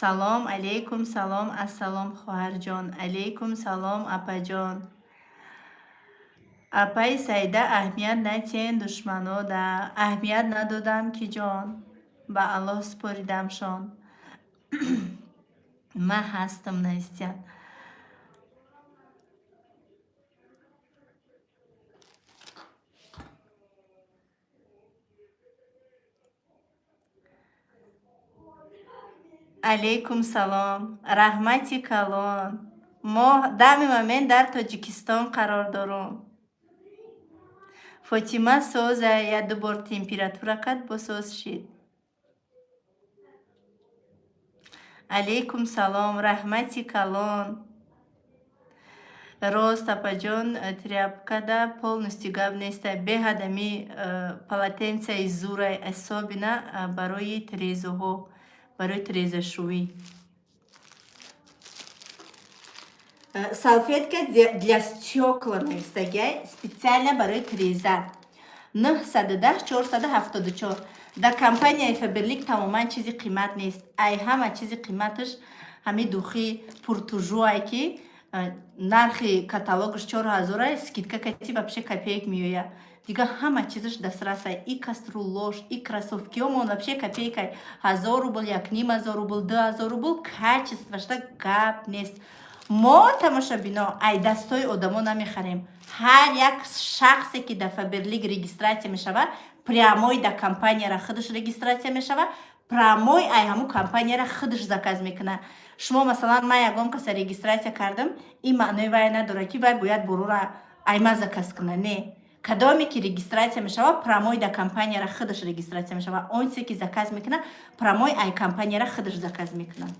Салом алейкум, салом, ассалом, хоҳарҷон. Алейкум салом, апаҷон. Апаи Саида, аҳамият натиҳен душманода. Аҳамият надодам ки ҷон, ба Аллоҳ супоридамшон. Ман ҳастам, навистиян. Алейкум салом, раҳмати калон. Мо дами момент дар Тоҷикистон қарор дорум. Фотима соза, як ду бор температура кард, босоз шид. Алейкум салом, раҳмати калон. Рост, апаҷон, тряпка да полностью гап нестай. Беҳад ами полотенцаи зурай, особенно барои тирезуҳо, барои тирезашӯӣ. Салфетка для стёкла навистагиай, специально барои тиреза. 910 474. Дар компанияи Фаберлик тамоман чизи қимат нест. Ай ҳама чизи қиматаш ҳами духи Пуртужуай, ки нархи каталогаш 4000-ай, скидка кати вообще копеек меояд. Дигар ҳама чизаш дастрасай: и кастрюлош, и кроссовки омон вообще копейкай, 1000 рубл, 1500 рубл, 2000 рубл. Качество шда гап нест. Мо, тамошобино, ай дастои одамо намехарем. Ҳар як шахсе, ки дар Фаберлик регистрация мешавад, прямой да компанияра худаш регистрация мешавад, прямой ай ҳамун компанияра худаш заказ мекунад. Шумо, масалан, ман ягон каса регистрация кардам, ин маънои вай надорад, ки вай бояд борура айма заказ кунад. Не, кадоме ки регистрация мешавад, прямой да компанияра худаш регистрация мешавад. Он чизе, ки заказ мекунад, прямой ай компанияра худаш заказ мекунад.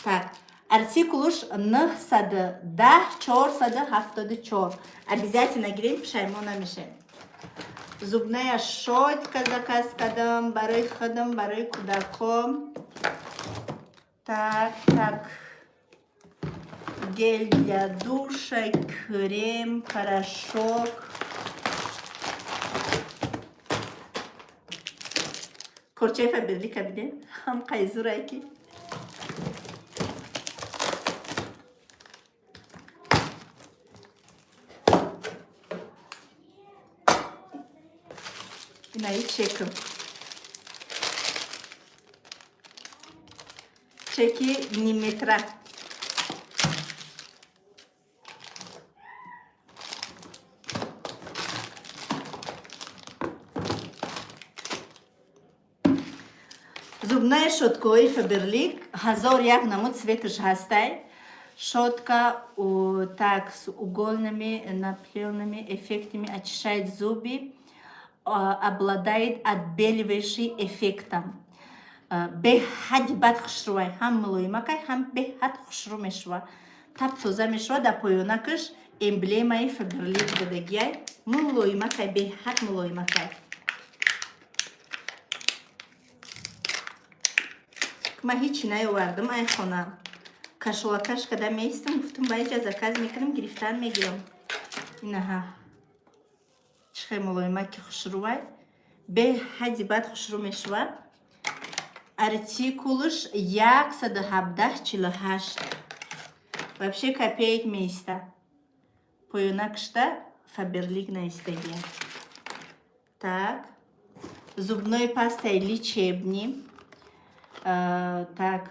Так, артикулуш 910 474. Обязательно гирем, пушаймон намешем. Зубная щетка заказ кардам барои худам, барои кӯдаком. Так, гель для душа, крем, порошок. Корчаи Фаберлика биде, ҳам қайзурае ки. Инаи чекам, чеки нимметра. Зубная щеткаҳои Фаберлик 1001 намуд цветаш ҳастай. Щетка так, с угольными наплевными эффектами, очищает зубы, обладает отбеливающий эффектом. Беҳади бад хушрӯвай, ҳам мулоимакай, ҳам беҳад хушрӯ мешава, тап тоза мешава. Дар поёнакаш эмблемаи Фаберлик задагиай. Мулоимакай, беҳад мулоимакай. Ман ҳичи наёвардам ай хона, кашолакаш када меистам. Гуфтам, ба иҷа заказ мекунам, гирифтан мегирам. Инаҳа, чӣ хел мулоимаки хушрӯвай, беҳади бад хушрӯ мешава. Артикулш 117 48. Вообще копеек меиста. Поёнакшта Фаберлик наистагия. Так, зубной пастаи лечебный. Так,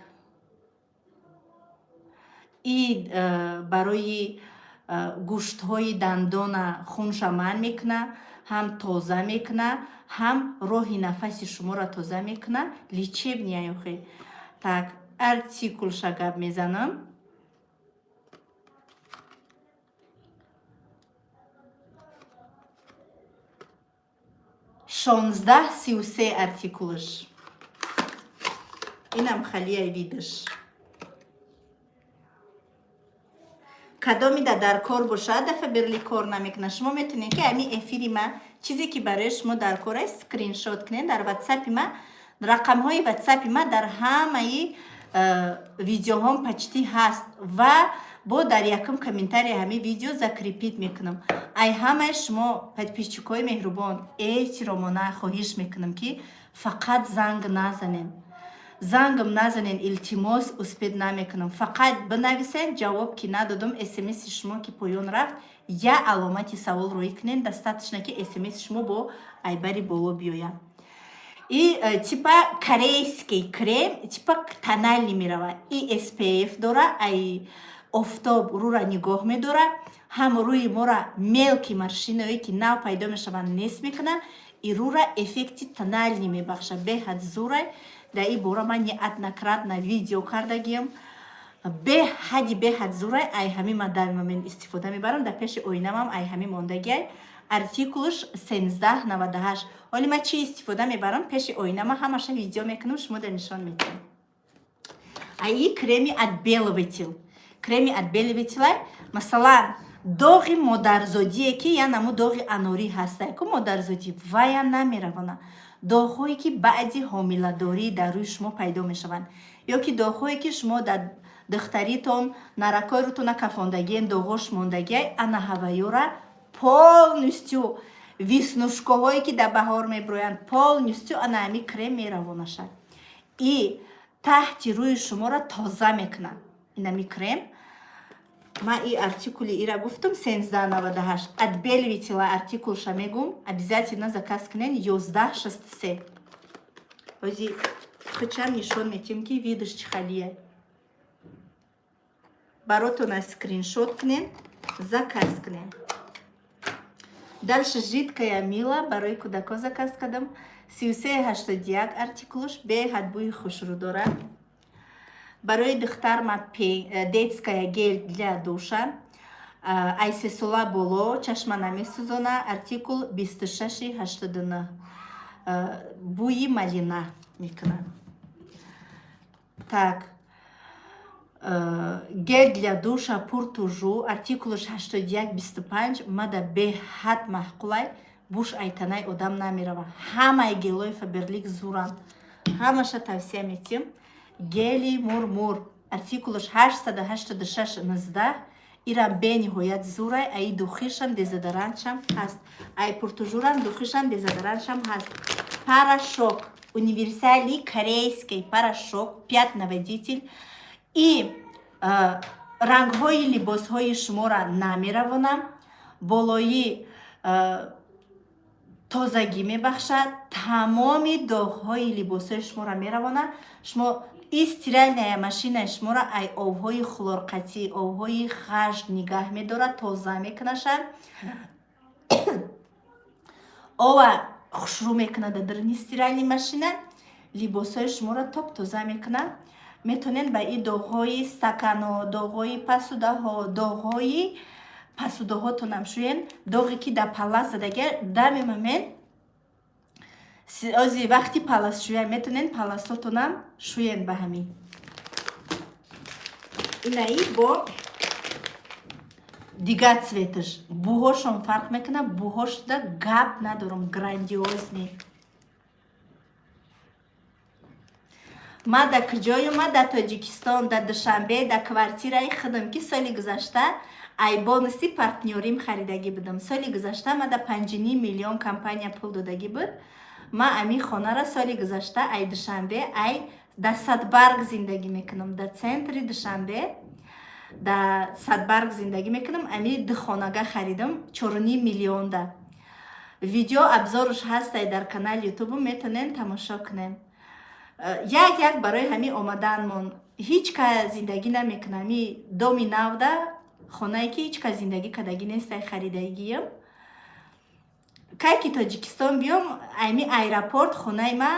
и барои гӯштҳои дандона хунша манъ мекуна, ҳам тоза мекуна, ҳам роҳи нафаси шуморо тоза мекуна. Лечебный охе. Так, артикулша гап мезанам: 1633 артикулш. Инам халияй видаш. Кадомида дар кор бошад, да Фаберли кор намекунад, шумо метавонед, ки ҳамин эфири ма, чизе ки барои шумо дар кор аст, скриншот кунед. Дар ватсапи ма, рақамҳои ватсапи ма дар ҳамаи видеоҳом почти ҳаст ва бо дар якум комментария ҳамин видео закрепить мекунам. Ай ҳамаи шумо, подписчикҳои меҳрубон, эҳтиромона хоҳиш мекунам, ки фақат занг назанен. Зангам назанен, илтимос, успеть намекунам. Фақат бинависен. Ҷавоб ки надодум, смси шумо ки поён рафт, я аломати савол рӯӣ кунен, достаточно, ки смси шумо бо айбари боло биёяд. И типа корейский крем, типа тональный меравад. И SPF дора, ай офтоб рӯра нигоҳ медорад, ҳам рӯи мора мелкий морщиное, ки нав пайдо мешаванд, нест мекунад и рӯра эффекти тональный мебахшад. Беҳад зурай. Дар ин бора ман неоднократно видео кардагиям. Беҳади беҳад зурай. Ай ҳамин ман дар момент истифода мебарам, дар пеши оинамам ай ҳамин мондагиай. Артикулш 1398. Ҳоли ман чӣ истифода мебарам, пеши оинама ҳамаша видео мекунам, шумо дар нишон медиҳам. Аи креми отбеливатель, креми отбеливатель. Масалан, доғи модарзодие, ки я наму доғи анорӣ ҳастай ку, модарзодӣ вая намеравона. Доғҳое, ки баъди ҳомиладорӣ дар рӯи шумо пайдо мешаванд, ё ки доғҳое, ки шумо дар духтаритон наракои рӯтона кафондагиен, доғош мондагиай, ана ҳаваёра полностью, веснушкаҳое, ки дар баҳор мебироянд, полностью ана ҳами крем меравонашад и таҳти рӯи шуморо тоза мекунад. Инами крем, ман и артикули ира гуфтам, 1398. Отбеливателя артикулша мегум, обязательно заказ кунен: 1163. Ози хичам нишон метем, ки видаш чӣ халия. Баротона скриншот кунен, заказ кунен. Дальше жидкая мыло барои кӯдако заказ кардам, 3381 артикулуш. Беҳад бӯи хушрӯ дорад. Барои духтарма детская гель для душа, ай 3 сола боло, чашма намесӯзона, артикул 2689, бӯи малина мекунад. Так, гель для душа Pour toujours, артикулаш 8125, мада беҳад маъқулай, буш айтанай одам намерава. Ҳамаи гелои Фаберлик зуранд, ҳамаша тавсия метиҳам. Гели мурмур, артикулаш 886 19, ирам бениҳоят зурай. Аи духишам, дезодорантшам ҳаст, ай Pour toujours ам духишам, дезодорантшам ҳаст. Порошок универсальный, корейский порошок пятновыводитель, и рангҳои либосҳои шуморо намеравонам, болои тозагӣ мебахшад, тамоми доғҳои либосҳои шуморо меравонад. Шумо и стиральная машинаи шуморо ай обҳои хлорқатӣ, обҳои ғашт нигаҳ медорад, тоза мекунаша, ова хушрӯ мекунад. Дар даруни стиральный машина либосҳои шуморо топ тоза мекунад. Метавонед ба и доғҳои стакано, доғҳои посудаҳо, доғҳои посудаҳотонам шӯен. Доғе ки дар палас задага, дами момент ози вақти палас шӯя, метавонед паласотонам шӯен ба ҳамин. Инаи бо дигар цветаш, бӯҳошон фарқ мекунад. Бӯҳошда гап надорам, грандиозный. Ма дар куҷою? Ма дар Тоҷикистон, дар Душанбе, дар квартираи худам, ки соли гузашта ай бонуси партнёрим харидагӣ будам. Соли гузашта ма дар 5,5 миллион компания пул додагӣ буд. Ма ами хонара соли гузашта ай Душанбе, ай дар Садбарг зиндагӣ мекунам, дар центри Душанбе, дар Садбарг зиндагӣ мекунам. Ами ду хонага харидам 4,5 миллионда. Видео обзорш ҳастай дар канали Ютубу, метавонен тамошо кунем. Як як барои ҳамин омаданмон ҳеҷ ка зиндагӣ намекунам. Ами доми навда, хонае ки ҳеҷ кас зиндагӣ кардагӣ нестай, харидагиям. Кай ки Тоҷикистон биём, ами аэропорт хонаи ма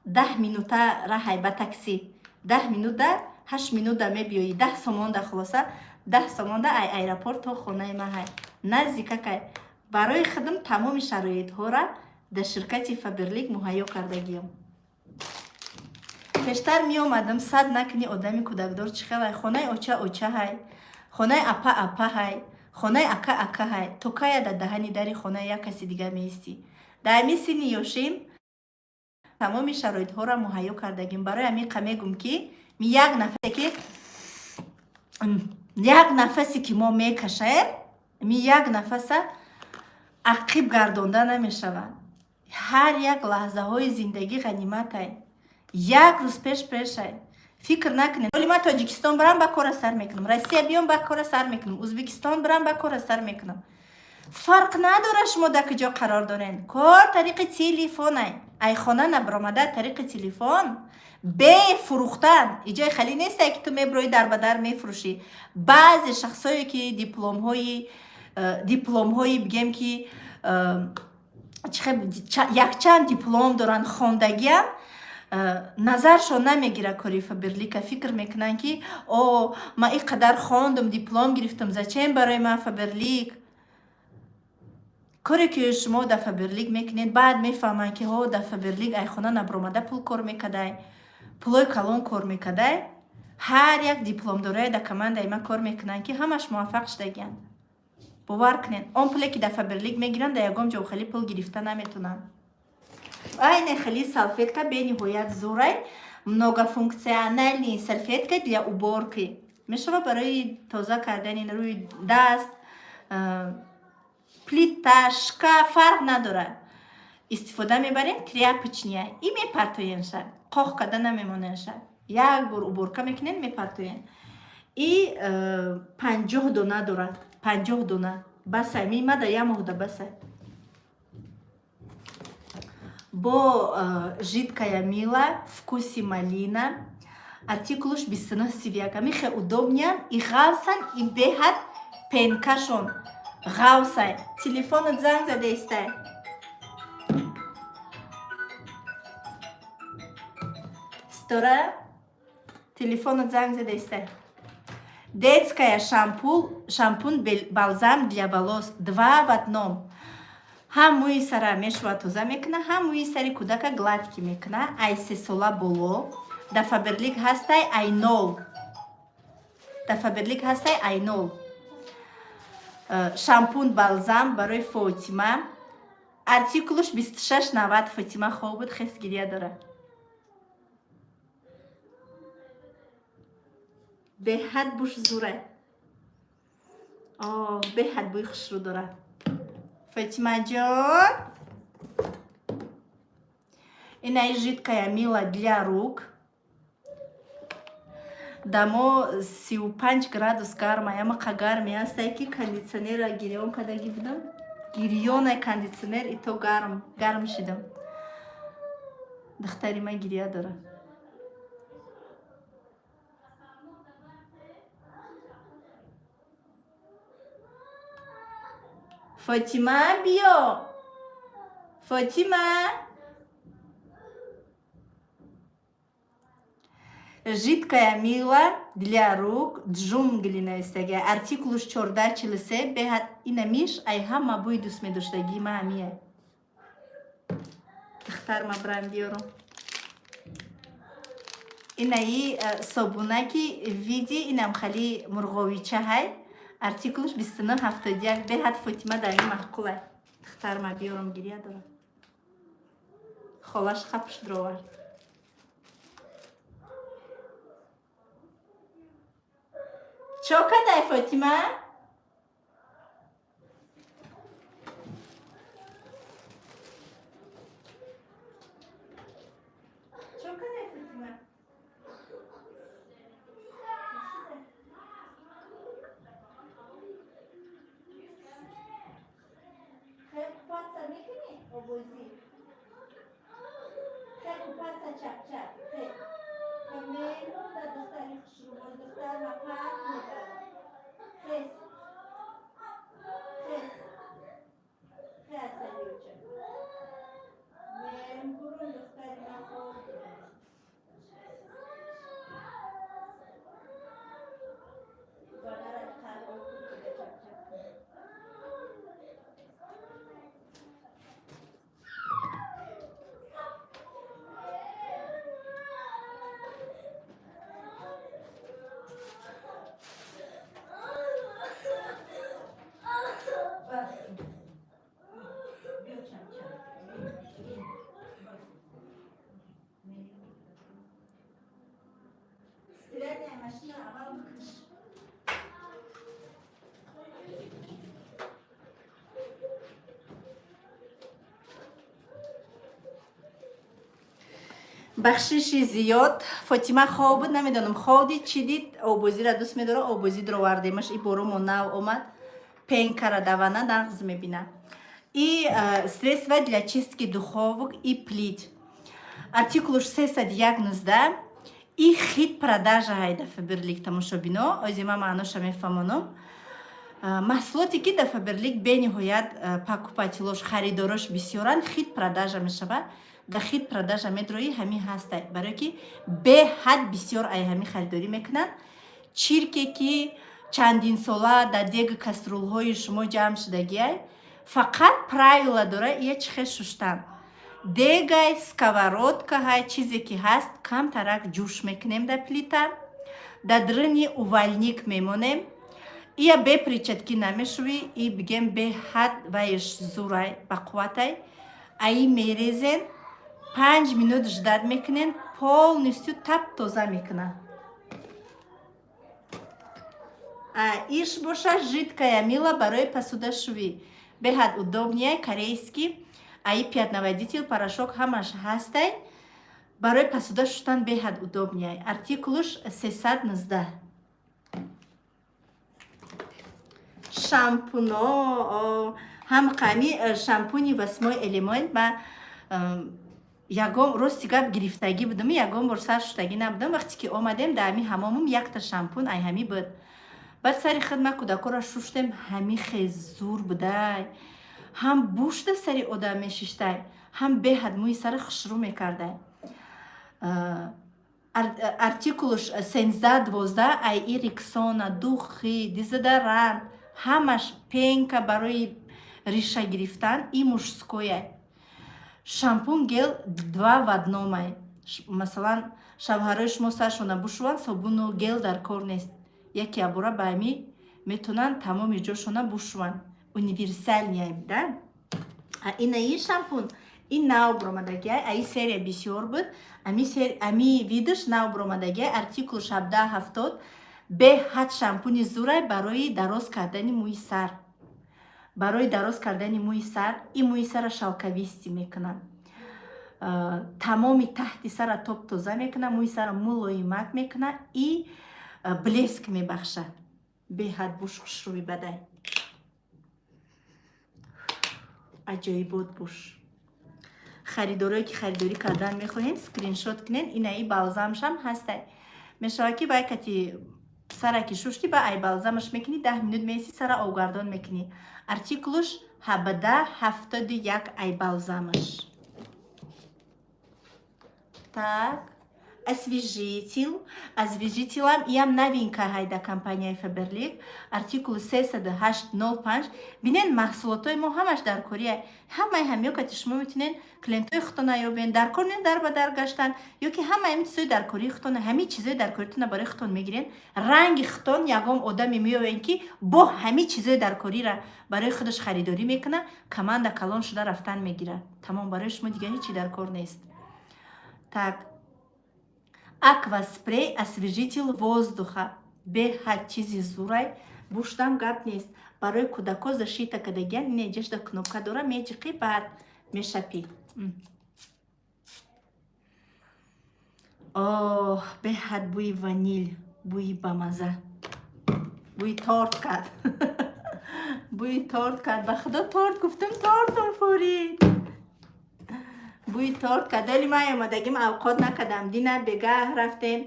10 минута раҳай ба такси, 10 минута, 8 минута мебиёӣ, 10 сомонда. Хулоса, 10 сомонда ай аэропорт то хонаи ма ҳай, наздикакай. Барои худам тамоми шароитҳоро дар ширкати Фаберлик муҳайё кардагиям. Пештар меомадам, сад накунӣ, одами кӯдакдор чӣ хелай? Хонаи оча оча ҳай, хонаи апа апа ҳай, хонаи ака ака ҳай. То кая дар даҳани дари хонаи як каси дига меистӣ? Дар ҳамин синни ёшим тамоми шароитҳоро муҳайё кардагим. Барои ҳамин қа мегум, ки ми як нафасе ки, як нафасе ки мо мекашем, ми як нафаса ақиб гардонда намешавад. Ҳар як лаҳзаҳои зиндагӣ ғаниматай, як рӯз пеш пешай. Фикр накунед, оли ман Тоҷикистон барам, ба кора сар мекунам, Россия биём, ба кора сар мекунам, Узбекистон барам, ба кора сар мекунам. Фарқ надорад, шумо дар куҷо қарор доред, кор тариқи телефонай. Ай хона набаромада, тариқи телефон бефурӯхтан. Иҷои халӣ несте, ки ту мебироӣ, дар ба дар мефурӯшӣ. Баъзе шахсое ки дипломҳои, бигем ки якчанд диплом доранд, хондагиам, назаршон намегирад кори Фаберлика. Фикр мекунанд, ки о, ман ин қадар хондум, диплом гирифтам, зачем барои ман Фаберлик? Коре ки шумо дар Фаберлик мекунед, баъд мефаҳманд, ки ҳо, дар Фаберлик айхона набаромада пул кор мекардай, пулои калон кор мекардай. Ҳар як дипломдорое дар командаи ман кор мекунанд, ки ҳамаш муваффақ шудагиянд. Бовар кунед, он пуле ки дар Фаберлик мегиранд, дар ягон ҷо хеле пул гирифта наметонанд. Айне хели салфетка бениҳоят зурай, многофункциональный салфетка для уборки мешава, барои тоза кардани рӯи даст, плита, шкаф, фарқ надорад, истифода мебарем. Тряпочная и мепартоенша, қоқ карда намемоненша, як бор уборка мекунем, мепартоен. И 50 дона дорад, 50 дона басай, мемада як моҳда басай. Бо жидкая мыло вкуси малина. Артикулуш 2931. Ами хе удобный ян и ғавсан, и беҳад пенка шон ғавсай. Телефонат занг задаистай. Ситора, телефонат занг задаистай. Детская шампунь, бальзам для волос два в одном. Ҳам мӯи сара мешува, тоза мекуна, ҳам мӯи сари кӯдака гладкий мекуна. Ай 3 сола боло да Фаберлик ҳастай, ай 0 да Фаберлик ҳастай, ай 0. Шампунь бальзам барои Фотима, артикулуш 2690. Фотима хоб буд, хес, гиря дорад. Беҳад буш зуре, беҳад бӯи хушрӯ дорад. Фатимаҷон, инаи жидкая мыло для рук. Дамо 35 градус гарма, ямақа гарми ҳастае, ки кондитсионерра гирён кардагӣ будам. Гирёнай кондитсионер, ито гарм гарм шидам. Духтари ман гиря дорад. Фотима, биё, Фотима. Жидкая мыло для рук «Джунгли» навистага, артикулуш 1443. Беҳад инамиш ай ҳама бӯи дӯст медоштагии ма ҳамия. Духтар, ма брам биёрам. Инаи собунаки види, инам хали мурғовича ҳай, артикулуш 2971. Беҳад Фотима дар ин маъқулай. Духтар, ма биёрам, гиря дорам. Холаш хапш дуровард. Чо кадай, Фотима? Чо кадай, Фотима? Хел купаться мекунӣ, обозӣ? Хел купаться, чапчап, хел. Меҳмон да духтари хушрӯ, духтар ма парк мебарад. Хес, хес, хе, асалиюча. Меҳмон, духтари ма хоб дорад. Банара қар об куда чапчап кун. Биё, чапчап. Стиральная машина аввал бикаш. Бахшиши зиёд, Фотима хоб буд, намедонам, хоб дид, чӣ дид. Обозиро дӯст медорад, обозӣ дуровардемаш. И боромо нав омад, пенка ра давана нағз мебина. И средства для чистки духовок и плит, артикулуш 319. И хит продажа ҳайда Фаберлик. Тамошобино, ози ма маъноша мефаҳмонам. Маҳсулоте ки дар Фаберлик бениҳоят покупатель ош, харидорош бисёранд, хит продажа мешавад. Дар хит продажа медроӣ, ҳамин ҳаста, барое ки беҳад бисёр ай ҳамин харидорӣ мекунанд. Чирке ки чандинсола дар дег, кастрюль ҳои шумо ҷамъ шудагиай, фақат правила дора ия чӣ хел шуштан. Дегай, сковородка ҳай, чизе ки ҳаст, камтарак ҷӯш мекунем дар плита, дар дрини увальник мемонем. Ия бе перчатки намешӯӣ, и бигем, беҳад вайш зурай, бақувватай. Аи мерезен, 5 минут ждать мекунен, полностью тап тоза мекунад. Иш боша жидкая мыло барои посудашӯӣ, беҳад удобный я, корейский. Аи пятновыводитель, порошок, ҳамаш ҳастай. Барои посуда шуштан беҳад удобный я, артикулуш 319. Шампуно ҳам қами, шампуни «Восьмой элемент» ма. Ягон, рости гап, гирифтагӣ будам, ягон бор сар шуштагӣ набудам. Вақте ки омадем, дар ҳами ҳамомум якта шампун ай ҳами буд. Баъд сари худ ма кӯдакоро шуштем, ҳами хел зур будай. Ҳам бушда сари одам мешиштай, ҳам беҳад мӯи сара хушрӯ мекардай. Артикулш 1312. Ай и Рексона, духи, дезодорант, ҳамаш, пенка барои риша гирифтан. И мужское шампун, гель два в одном ай. Масалан, шавҳарои шумо саршона бушӯванд, собуну гель дар кор нест, яке абора ба ҳами метавонанд тамоми ҷошона бушӯванд. Универсальный да. А инаи шампун, ин нав биромадагиай. Аи серия бисёр буд, ами видаш нав биромадагиай, артикул 1770. Беҳад шампуни зурай барои дароз кардани мӯи сар. Барои дароз кардани мӯи сар, ин мӯи сара шелковистый мекунад, тамоми таҳти сара топ тоза мекунад, мӯи сара мулоимак мекунад и блеск мебахшад. Беҳад буш хушрӯи бадай, аҷоибот буш. Харидорое ки харидорӣ кардан мехоҳед, скриншот кунед. Инаи балзамшам ҳастай. Мешавад, ки вай кати сара ки шушти, ба ай балзамаш мекунӣ, 10 минут меисӣ, сара обгардон мекунӣ. Артикулуш 1771, ай балзамаш. Так, освежитель. Освежителам иам новинка ҳайда компанияи Фаберлик, артикули 3805. Бинен, маҳсулотҳои мо ҳамаш дар кория. Ҳамаи ҳамиё кати шумо метунен клиентҳои худтона ёбен, дар кор нест дар ба дар гаштан, ё ки ҳамаи ҳами чизои дар кории худтона, ҳами чизои дар коритона барои худтон мегирен. Ранги худтон ягон одаме меёбен, ки бо ҳами чизои дар корира барои худаш харидорӣ мекуна, команда калон шуда рафтан мегирад. Тамом, барои шумо дигар ҳечи дар кор нест. Так, акваспрей, освежитель воздуха, беҳад чизи зурай. Буштам гап нест. Барои кӯдако защита кардагиян. Инеҷашда кнопка дора, меҷиқӣ, баъд мешапӣ. Оҳ, беҳад бӯи ванил, бӯи бамаза, бӯи торт кард, бӯи торт кард. Ба худо, торт гуфтам, тортум фурид, бӯи торт кард. Оли ман омадагим, авқот накардам. Дина бегаҳ рафтем,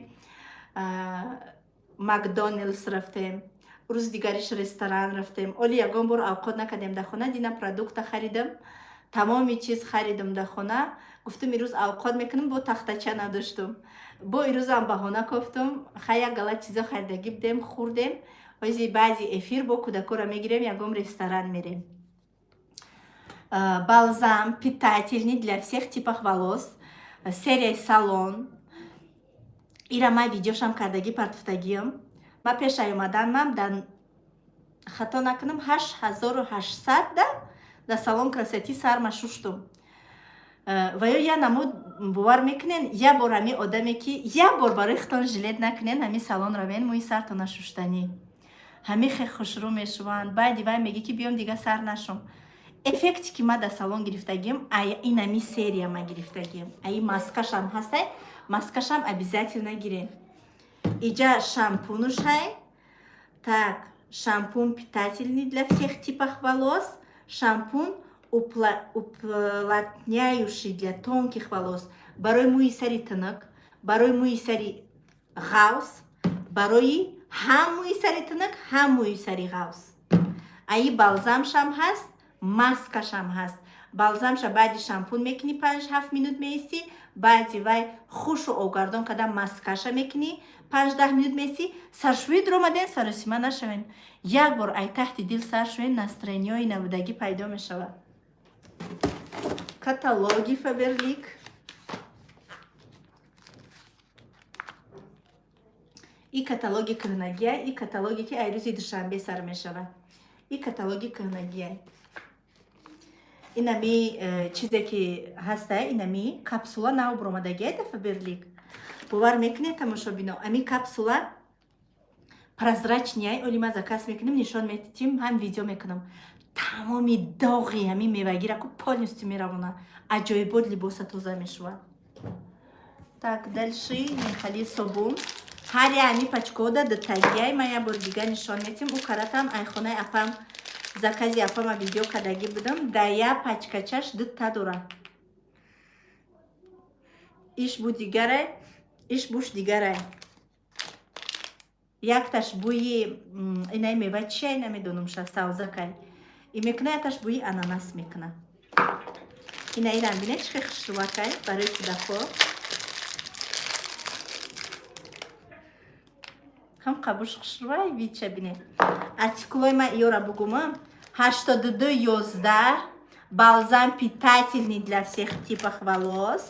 Макдоналдс рафтем, рӯзи дигариш ресторан рафтем. Оли ягон бор авқот накардем дар хона. Дина продукта харидам, тамоми чиз харидам дар хона. Гуфтам, ирӯз авқот мекунам, бо тахтача надоштум. Бо ирӯзам баҳона кофтум. Хай, як гала чизо харидагӣ будем, хӯрдем. Ози баъди эфир бо кӯдакоро мегирем, ягон ресторан мерем. Балзам питательный для всех типов волос, серияи салон. Ира ман видеошам кардагӣ, партуфтагиам. Ма пешай омаданмам, дар хато накунам, 8800 да дар салон красоты сарма шуштум. Ва ё я намуд, бовар мекунен, я бор ҳами одаме, ки як бор барои худтон жалеть накунен, ҳами салон равен, мӯи сартона шуштанӣ, ҳами хе хушрӯ мешуванд. Баъди вай мегӣ, ки биём, дига сар нашум. Эффекте ки ма дар салон гирифтагиам, инами серия ма гирифтагиам. Аи маскашам ҳастай, маскашам обязательно гирен. Иҷа шампунуш ҳай. Так, шампун питательный для всех типов волос, шампун уплотняющий для тонких волос, барои мӯи сари тунук, барои мӯи сари ғавс, барои ҳам мӯи сари тунук, ҳам мӯи сари ғавс. Аи балзамшам ҳаст, маскашам ҳаст. Балзамша баъди шампун мекунӣ, 5-7 минут меистӣ. Баъди вай хушу обгардон карда, маскаша мекунӣ, 5-10 минут меистӣ. Саршӯӣ дуромаден, саросима нашавен. Як бор ай таҳти дил сар шӯен, настроениҳои набудагӣ пайдо мешавад. Каталоги Фаберлик. И каталоги кӯҳнагия, и каталоге, ки ай рӯзи душанбе сар мешавад, и каталоги кӯҳнагия. Инами чизе ки ҳаста, инами капсула нав буромадагия да Фаберлик. Бовар мекунед, тамошобино, ами капсула прозрачный. Оли ма заказ мекунем, нишон метитим, ҳам видео мекунам. Тамоми доғи ҳами мевагира ку полностью меравона. Аҷоибот, либоса тоза мешавад. Так, дальше мехали собун. Ҳар я ами пачкода дутагиай. Ман як бори дига нишон метим. Ӯ каратам айхонаи апам, закази апама видео кардагӣ будам. Да я пачкачаш дута дора. Иш бу дигарай, иш буш дигарай. Якташ бӯи инаи мева чия, намедонам, ша савзакай и мекуна, якташ бӯи ананас мекуна. Ина ирам бинед, чӣ хел хушрӯакай барои кӯдакҳо. Ҳам қабуш хушрӯай, вича бинед. Артикулои ман иёра бугумам: 8211, бальзам питательный для всех типов волос,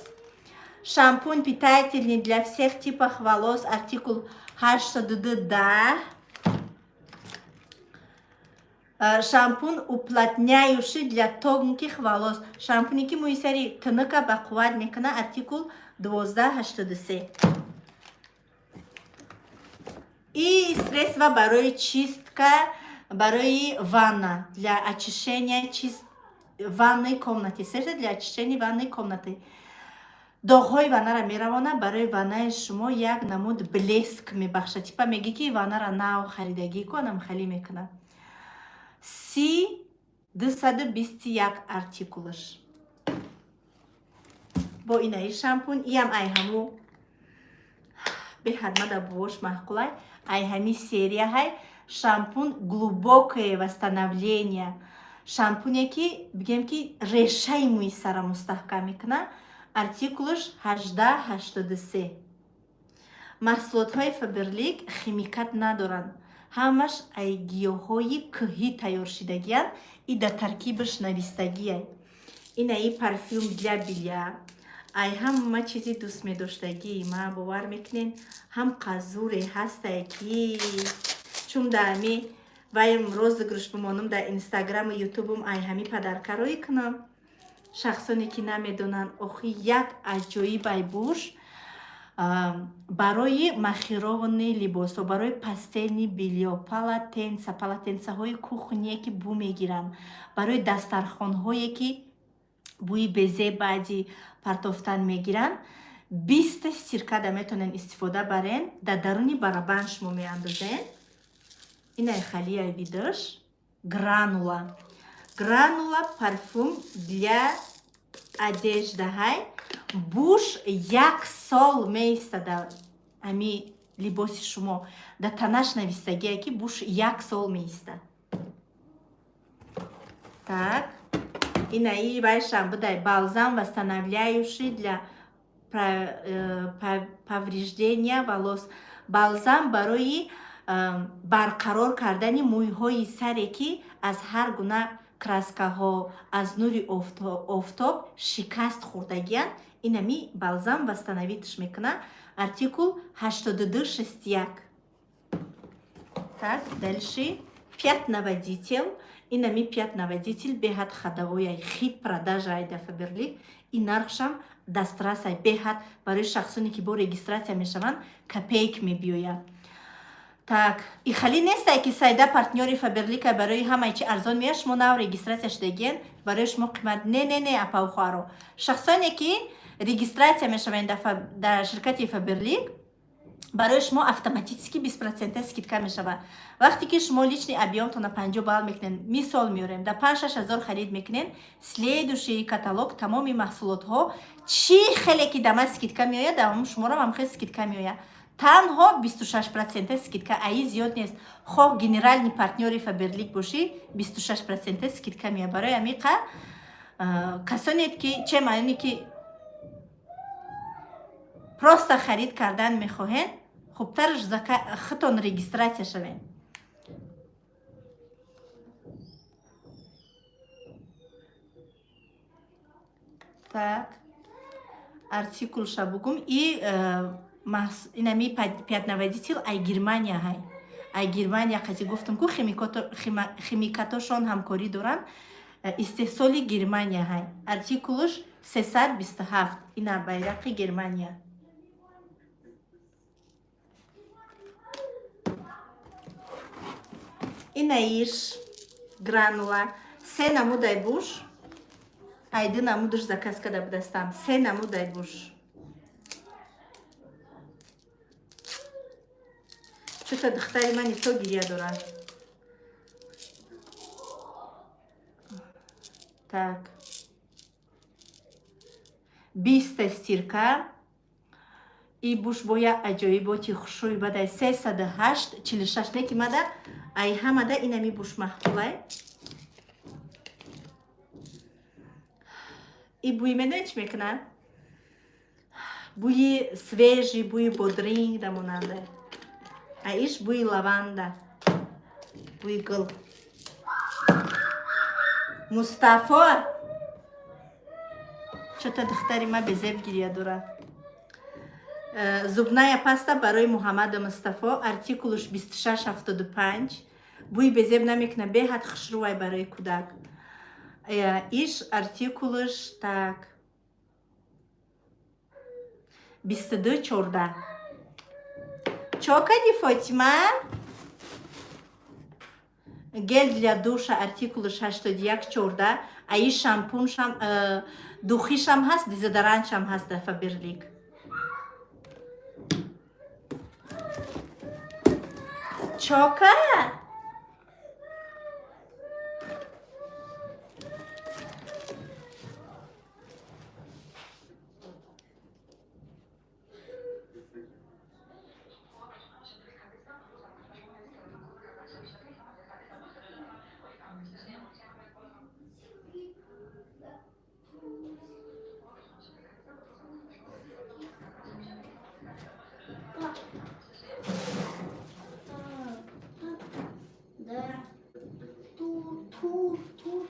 шампунь питательный для всех типов волос, артикул 8210, шампунь уплотняющий для тонких волос, шампуне ки мӯи сари тыныка бақувват мекунад, артикул 1283. И средства барои чистка, барои ванна, для очищения чист ванной комнаты, средства для очищения ванной комнаты. Доғҳои ваннара меравонад, барои ваннаи шумо як намуд блеск мебахшад, типа мегӣ, ки ваннара нав харидагӣ ку, анам халӣ мекунад. 30221 артикулаш. Бо инаи шампунь, иам ай ҳаму беҳад мада бувош маъқулай, ай ҳами серияҳай, шампунь глубокое восстановление, шампуне ки бигем, ки решаи мӯи сара мустаҳкам мекунад, артикулаш 1883. Маҳсулотҳои Фаберлик химикат надоранд, ҳамаш ай гиёҳҳои кӯҳӣ тайёр шидагиянд, и дар таркибаш навистагиай. Инаи парфюм для белья, ай ҳама чизи дӯстмедоштагии ма, бовар мекунед, ҳам қазуре ҳастае, ки чун дар ами ваем розыгрыш бимонам дар Инстаграму Ютубум, ай ҳами подаркароӣ кунам. Шахсоне ки намедонанд, охи, як аҷоибай буш барои махированный либосҳо, барои постельный бельё, полотенца, полотенцаҳои кухние ки бӯ мегиранд, барои дастархонҳое ки бӯи безеб баъди партофтан мегиранд, 20-та стиркада метавонед истифода барен. Дар даруни барабан шумо меандозен. Инай халияй видаш, гранула, гранула парфюм для одежда ҳай. Буш як сол меистада ами либоси шумо. Дар танаш навистагие, ки буш як сол меиста. Так, инаи вайшам будай, бальзам восстанавливающий для повреждения волос, балзам барои барқарор кардани мӯйҳои саре, ки аз ҳар гуна краскаҳо, аз нури офтоб шикаст хӯрдагиянд. Инами балзам восстановитьш мекунад, артикул 8261. Так, дальше пятновыводитель. Инами пятновыводитель беҳад ходовояй, хит продажа ай дар Фаберлик, и нархшам дастрасай беҳад барои шахсоне ки бо регистрация мешаванд, копейк мебиёяд. Так, и хали нестай, ки Сайда партнёри Фаберлика, барои ҳамаи чи арзон меяд, шумо нав регистрация шудагиен, барои шумо қимат. Не, не, не, апаву хоҳаро, шахсоне ки регистрация мешаванд дар ширкати Фаберлик, барои шумо автоматически 20% скидка мешавад. Вақте ки шумо личный объёмтона 50 балл мекунед, мисол меорем, дар 5-6 ҳазор харид мекунед, следующий каталог тамоми маҳсулотҳо чӣ хеле ки дама скидка меояд, дар шуморо ҳам хел скидка меояд. Танҳо 26% скидка, аи зиёд нест. Хоҳ генеральный партнёри Фаберлик бошӣ, 26% скидка меояд. Барои амиқа касоне ки че маъноне ки просто харид кардан мехоҳед, хубтараш худтон регистрация шавед. Так, артикулша бугум. И инами пятновыводитель ай Германия ҳай, ай Германия қати гуфтам ку химикатошон ҳамкорӣ доранд, истеҳсоли Германия ҳай, артикулш 327. Ина байрақи Германия. Инаиш гранула, се намудай буш, айди намудаш заказ када будастам, се намудай буш. Чута духтари мани то гиря дорад. Так, 20-та стирка. И буш бо як аҷоиботи хушрӯи бадай, 308,46. Не ки мада ай ҳамада инами буш маҳқулай. И бӯи медонед чӣ мекунад? Бӯи свежий, бӯи бодринг да монанда. А иш бӯи лаванда, бӯи гул. Мустафо, чота духтари ма безеб гиря дорад. Зубная паста барои Муҳаммаду Мустафо, артикулуш 26,75. Бӯи безеб намекунад, беҳад хушрӯвай барои кӯдак. Иш артикулуш, так, 22,14. Чо кади, Фотима? Гель для душа, артикулуш 81,14. Аи шампуншам, духишам ҳаст, дезодорантшам ҳаст дар Фаберлик. Чока. Да. Тур, тур, тур, тур.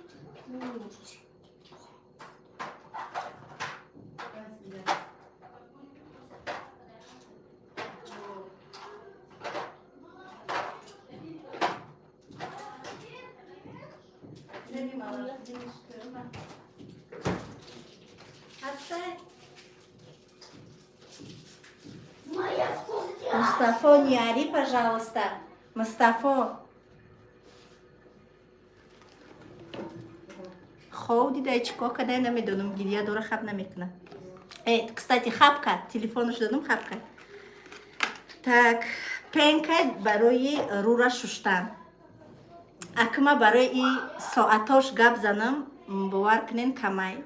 Ҳастай. Моя кухня. Мустафо, не ори, пожалуйста. Мустафо, хов дидай, чӣ кор кадай, намедонам. Гиря дора, хаб намекунад. Кстати, хаб кард, телефонаш додам, хаб кард. Так, пенка барои рӯра шуштан. Акма барои и соатош гап занам, бовар кунен, камай.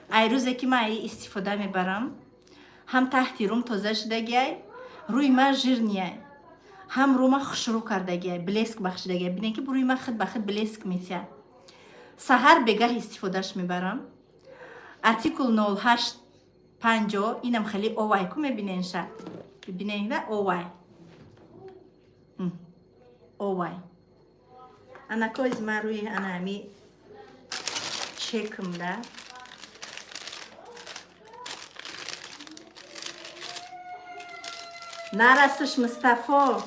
Ай рӯзе ки ман аи истифода мебарам, ҳам таҳти рум тоза шудагиай, рӯи ман жирный ай, ҳам рӯма хушрӯ кардагиай, блеск бахшидагиай. Бинен, ки рӯи ман худ ба худ блеск метиҳад. Саҳар, бегаҳ истифодаш мебарам. Артикул 08,50. Инам хеле овай ку, мебиненша, бибиненда, овай. Овай. Анакоиз ман рӯи ана ҳами чекмда. Нарасиш, Мустафо.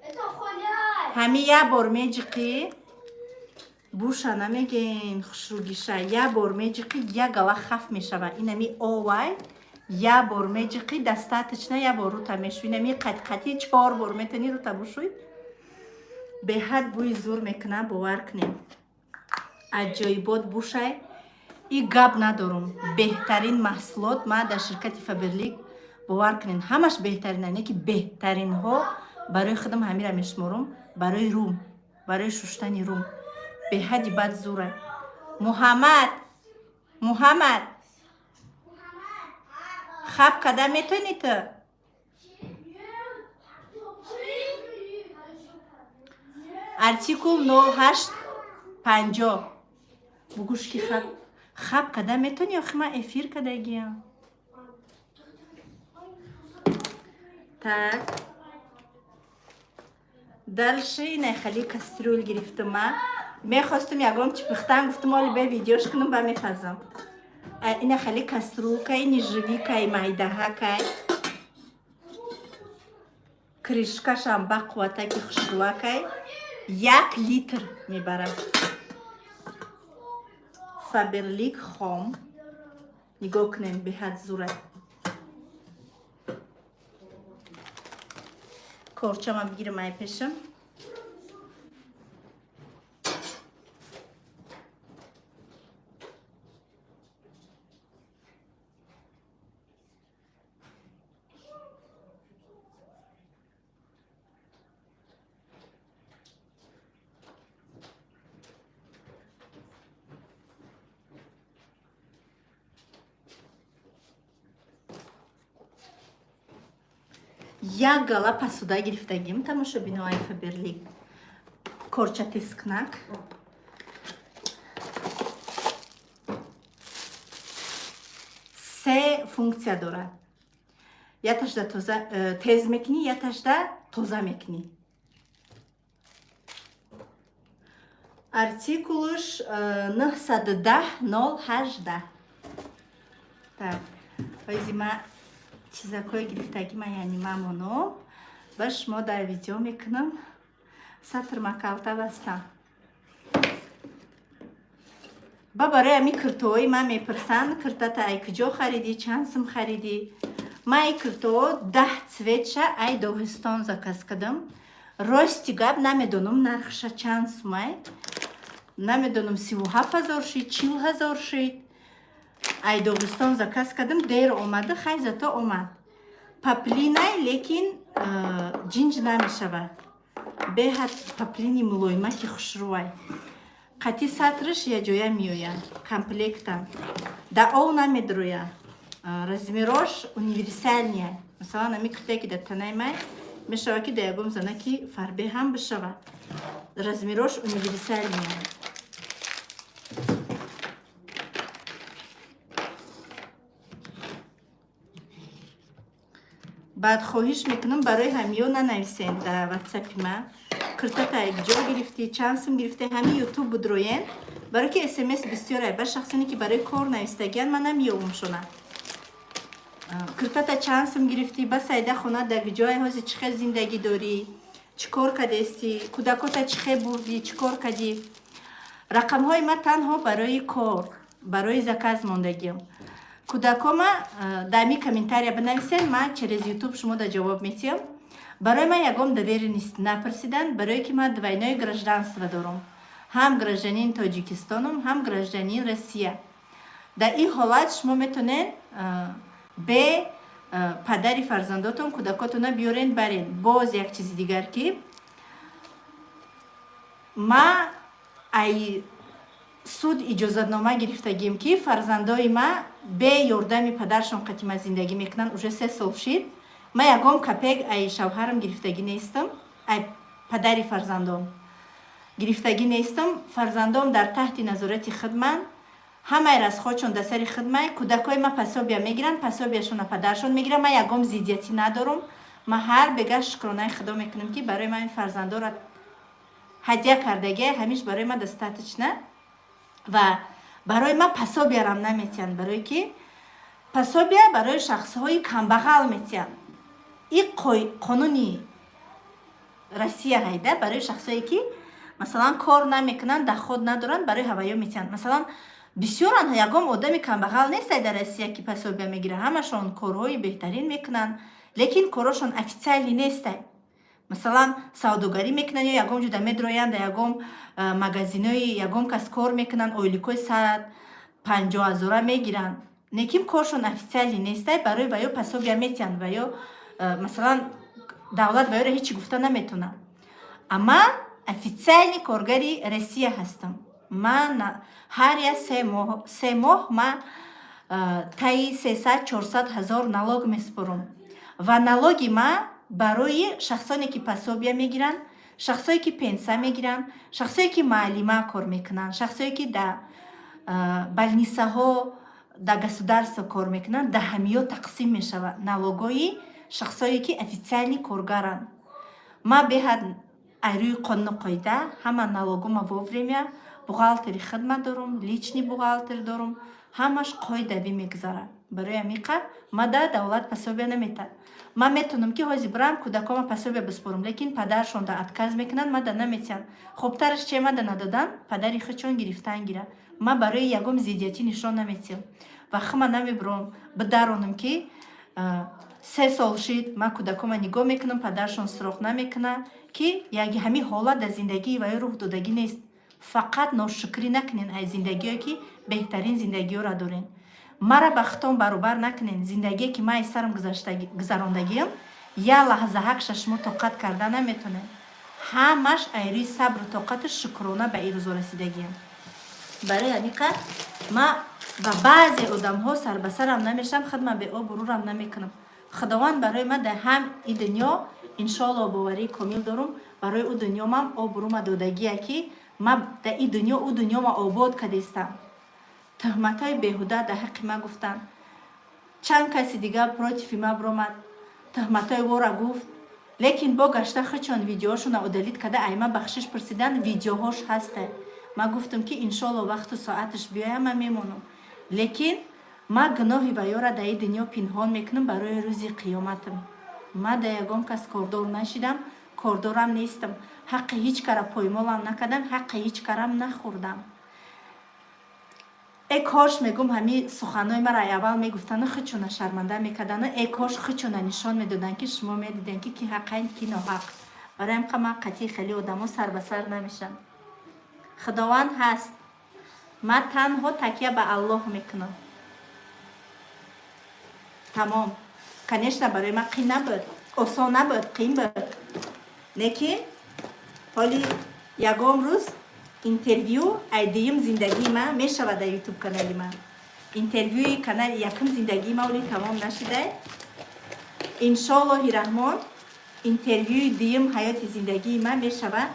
Это хуляй. Ҳами як бор меҷиқӣ, буша намеген, хушрӯгиша. Як бор меҷиқӣ, як гала хаф мешава. Инами овай, як бор меҷиқӣ, достаточно, як бор рута мешӯй. Инами қатқати чор бор метавонӣ рута бушӯй. Беҳад бӯи зур мекунад, бовар кунем, аҷоибот бушай. И гап надорум, беҳтарин маҳсулот ман дар ширкати Фаберлик, бовар кунем, ҳамаш беҳтарина, не ки беҳтаринҳо барои худам ҳамира мешуморум. Барои рум, барои шуштани рум беҳади бад зура. Муҳаммад, Муҳаммад, хаб када метонӣ ту? Артикул 08,50. Бугӯш ки хаб када метонӣ? Охи ман эфир кадагиям. Так, дальше инай хали кастрюль гирифтам. Ма мехостум ягон чи пихтан, гуфтам, оли бе видеош кунам, ба мепазам. Ина хали кастрюлькаи нержавейкаи майдаҳакай, крышкашам бақувватаки хушрӯакай, 1 литр мебарад. Фаберлик хом, нигоҳ кунем, беҳад зура. Корчама бигирам ай пешам. Як гала посуда гирифтагим, тамошобинои Фаберлик. Корча тезкунак. Се функсия дорад. Яташда тоза тез мекунӣ, яташда тоза мекунӣ. Артикулуш 910 018. Так, ози ма чизакое гирифтаги ма, яъни мамоно ба шумо дар видео мекунам. Сатр макалта бастам. Ба барои ами киртоҳои ман мепурсанд: киртата ай куҷо харидӣ, чанд сум харидӣ? Ман ай киртоҳо 10 цветша ай Доғистон заказ кардам. Рости гап, намедонам нархша чанд сумай, намедонам, 37 000 шид, 40 000 шид. Ай Доғистон заказ кардам, дер омада, хай, зато омад. Поплинай, лекин ҷинҷ намешавад. Беҳад поплини мулоимаки хушрӯвай. Қати сатрш яҷоя меояд, комплектам. Да ов намедрояд. Размерош универсальный. Масалан, ами киртае ки дар танаи май, мешавад, ки дар ягон занаки фарбе ҳам бишавад. Размерош универсальный. Баъд хоҳиш мекунам, барои ҳамиё нанависен дар ватсапи ма: киртата ҷо гирифтӣ, чанд сум гирифтӣ. Ҳами ютуб будроен, барои ки смс бисёре. Ба шахсоне ки барои кор навистагиян, ман намеёбумшона. Киртата чанд сум гирифтӣ, ба сайда хона дар ҷое, ҳози чӣ хел зиндагӣ дорӣ, чӣ кор кардестӣ, кӯдакота чӣ хел бурдӣ, чӣ кор кардӣ? Рақамҳои ма танҳо барои кор, барои заказ мондагиам. Кӯдакома дар ами комментария бинависен, ман через ютуб шумо да ҷавоб метиҳам. Барои ман ягон доверенность напурсиданд, барое ки ман двойное гражданство дорам: ҳам гражданин Тоҷикистонам, ҳам гражданин Россия. Дар ин ҳолат шумо метонед бе падари фарзандотон кӯдакотона биёрен, барен. Боз як чизи дигар, ки ма ай суд иҷозатнома гирифтагим, ки фарзандои ма бе ёрдами падаршон қатима зиндагӣ мекунанд. Уже 3 сол шид, ма ягон копейка ай шавҳарам гирифтагӣ нестам, ай падари фарзандом гирифтагӣ нестам. Фарзандом дар таҳти назорати худман, ҳамаи расходшон дар сари худмай. Кӯдакҳои ма пособия мегиранд, пособияшона падаршон мегиранд. Ман ягон зиддиятӣ надорам. Ман ҳар бега шукронаи худо мекунам, ки барои ман фарзандора ҳадя кардагия, ҳамиш барои ман достаточно. Ва барои ман пособиярам наметиҳанд, барое ки пособия барои шахсҳои камбағал метиҳанд. И қонуни Россия ҳайда, барои шахсое ки масалан кор намекунанд, доход надоранд, барои ҳаваё метиҳанд. Масалан, бисёран, ягон одами камбағал нестай дар Россия, ки пособия мегирад. Ҳамашон корҳои беҳтарин мекунанд, лекин корҳошон официальный нестай. Масалан, савдогарӣ мекунанд ё ягон ҷуда медроянд, дар ягон магазинои ягон кас кор мекунанд, ойликҳои 150 ҳазора мегиранд, лекин коршон официальный нестай. Барои ваё пособия метиҳанд ва ё масалан давлат ваёро ҳеҷ чӣ гуфта наметавонад. А ман официальный коргари Россия ҳастам. Ман ҳар як 3 моҳ ман таи 300-400 ҳазор налог месупорам ва налоги ман барои шахсоне ки пособия мегиранд, шахсое ки пенсия мегиранд, шахсое ки маълима кор мекунанд, шахсое ки дар больницаҳо, дар государство кор мекунанд, дар ҳамиё тақсим мешавад налогои шахсое ки официальный коргаранд. Ман беҳад аз рӯи қонуну қоида ҳама налогома вовремя, бухгалтери хидмат дорум, личный бухгалтер дорум, ҳамаш қоидавӣ мегузарад. Барои ҳамин мада давлат пособия наметад. Ман метавонам, ки ҳозир бирам, кӯдакома пособия биспорам, лекин падаршон да отказ мекунанд, мада наметиҳанд. Хубтараш че, мада надодан, падари худшон гирифтан гирад. Ман барои ягон зиддиятӣ нишон наметиҳам ва хима намебурам бидаронам, ки 3 сол шид, ман кӯдакома нигоҳ мекунам, падаршон суроғ намекунад, ки яги ҳамин ҳолат дар зиндагии ваё рух додагӣ нест. Фақат ношукрӣ накунен аз зиндагиое ки беҳтарин зиндагиёро дорен. Мара ба хитон баробар накунен. Зиндагие ки ман аз сарам гузарондагиам, як лаҳзаҳакша шумо тоқат карда наметонед. Ҳамаш аз рӯи сабру тоқату шукрона ба ин рӯзо расидагиам. Барои ҳамин қадр ма ба баъзе одамҳо сарбасарам намешавам, хидма беобрӯрам намекунам. Худованд барои ман дар ҳам и дунё, иншоалло, боварии комил дорум, барои ӯ дунёмам обрӯма додагия, ки ман дар и дунё, ӯ дунёма обод кардестам. Тӯҳматҳои беҳуда дар ҳаққи ман гуфтанд. Чанд каси дигар против и ма биромад, тӯҳматҳои вора гуфт, лекин бо гашта хичон видеошона удалить карда, айма бахшиш пурсидан. Видеоҳош ҳаста. Ман гуфтам, ки иншоалло, вақту соаташ биёям, ман мемонам, лекин ман гуноҳи ваёра дар ин дунё пинҳон мекунам барои рӯзи қиёматам. Ман дар ягон кас кордор нашидам, кордорам нестам, ҳаққи ҳеҷ кара поймолам накардам, ҳаққи ҳеҷ карам нахӯрдам. Э кош, мегум, ҳами суханҳои маро аввал мегуфтану хичона шарманда мекардану, э кош, хичона нишон медоданд, ки шумо медидем, ки ки ҳаққайн, ки ноҳақ. Барои ҳамқа ман қатъи хеле одамо сар ба сар намешам. Худованд ҳаст, ман танҳо такя ба Аллоҳ мекунам, тамом. Конечно, барои ман қин набуд, осон набуд, қин буд, лекин ҳоли ягон рӯз интервю айдиюм зиндагии ман мешавад дар Ютуб канали ман. Интервюи канали якум зиндагии ман оли тамом нашида. Иншоаллоҳи раҳмон, интервюи дуюм ҳаёти зиндагии ман мешавад,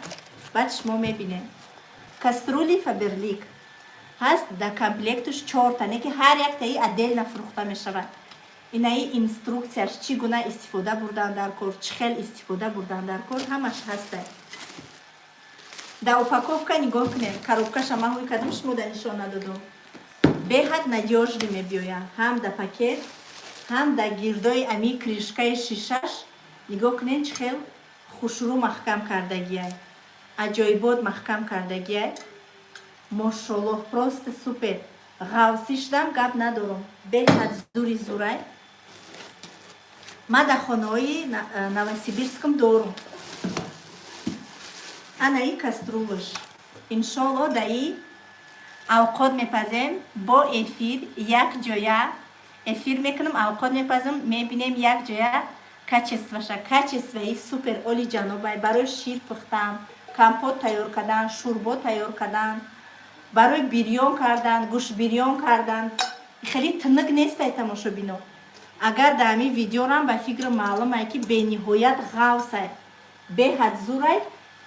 баъд шумо мебинед. Кастрюли Фаберлик ҳаст, дар комплектуш чорта, не ки ҳар яктаи отдельно фурӯхта мешавад. Инаи инструкцияш, чӣ гуна истифода бурдан дар кор, чӣ хел истифода бурдан дар кор, ҳамаш ҳаста дар упаковка. Нигоҳ кунед, коробкаша ман ҳуй кардам, шумо да нишон надодум. Беҳад надёжный мебиёяд, ҳам да пакет, ҳам да гирдои ами крышкаи шишаш. Нигоҳ кунед, чӣ хел хушрӯ маҳкам кардагиай, аҷоибот маҳкам кардагиай. Мошоллоҳ, просто супер. Ғавсӣ шудам, гап надорум, беҳад зури зурай. Ман дар хонаҳои Новосибирском дорум. Ана и кастрюлаш. Иншолло, даи авқот мепазем, бо эфир як ҷоя эфир мекунам, авқот мепазам, мебинем як ҷоя качествоша. Качествои супер оли ҷанобай, барои шир пухтан, компот тайёр кардан, шӯрбо тайёр кардан, барои бирён кардан, гӯштбирён кардан. Хеле тунук нестай, тамошобино. Агар дар ҳамин видеорам, ба фикри маълумае, ки бениҳоят ғавсай, беҳад зурай.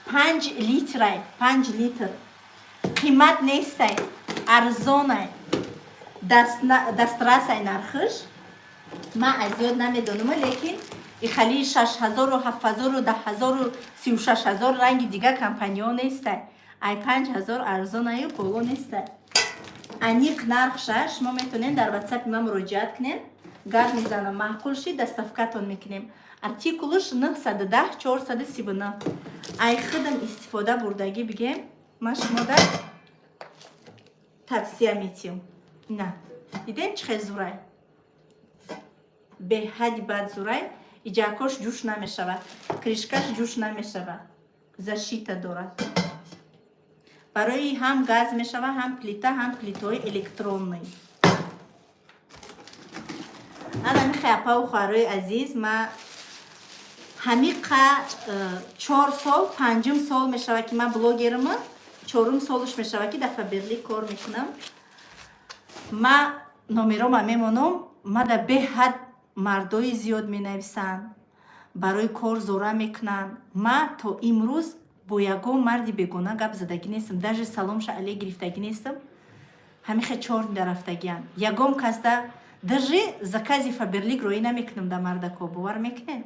5 литрай, 5 литр. Қимат нестай, арзонай, дастрасай нархиш. Ман аз ёд намедонам, лекин ихали 6000-у, 7000-у, 10 000-у, 36 000 ранги дигар компаниҳо нестай. Ай 5000 арзонаю боло нестай. Аниқ нархша шумо метавонед дар Ватсапи ман муроҷиат кунед, гап мезанам. Маъқул шид, доставкатон мекунем. Артикулуш 910 439. Ай худам истифода бурдагӣ бигем, ман шумода тавсия метиҳам. На, дидем, чӣ хел зурай, беҳади бад зурай. Иҷакош ҷӯш намешавад, крышкаш ҷӯш намешавад, защита дорад. Барои ҳам газ мешавад, ҳам плита, ҳам плитаҳои электронный. Ана михай, апаву хоҳарои азиз, ма ҳамиқа 4 сол, панҷум сол мешавад, ки ман блогерма, чорум солш мешавад, ки дар Фаберлик кор мекунам. Ма номерома мемонам. Ма дар беҳад мардои зиёд менависанд, барои кор зора мекунанд. Ма то имрӯз бо ягон марди бегона гап задагӣ нестам, даже саломша але гирифтагӣ нестам. Ҳамихе чор дарафтагиам, ягон касда даже закази Фаберлик роӣ намекунам да мардако. Бовар мекунед,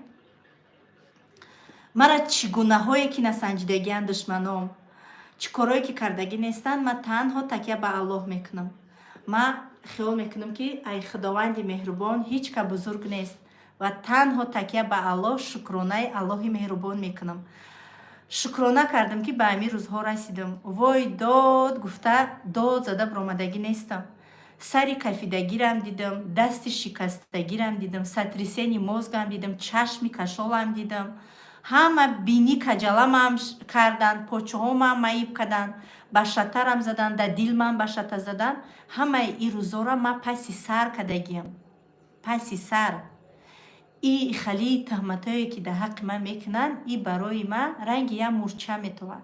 мара чӣ гунаҳое ки насанҷидагианд душманом, чӣ корое ки кардагӣ нестанд. Ман танҳо такя ба Аллоҳ мекунам. Ман хиёл мекунам, ки ай Худованди меҳрубон ҳеҷ ка бузург нест, ва танҳо такя ба Аллоҳ, шукронаи Аллоҳи меҳрубон мекунам. Шукрона кардам, ки ба ҳамин рӯзҳо расидам. Вой дод гуфта, дод зада биромадагӣ нестам. Сари кафидагирам дидам, дасти шикастагирам дидам, сотрясение мозгам дидам, чашми кашолам дидам, ҳама бини каҷаламам карданд, почаҳомам маиб карданд, ба шатарам заданд, да дилмам ба шата заданд. Ҳамаи ин рӯзора ман паси сар кардагиам, паси сар. И халии тӯҳматое, ки дар ҳаққи ман мекунанд, и барои ман ранги як мурча метовад.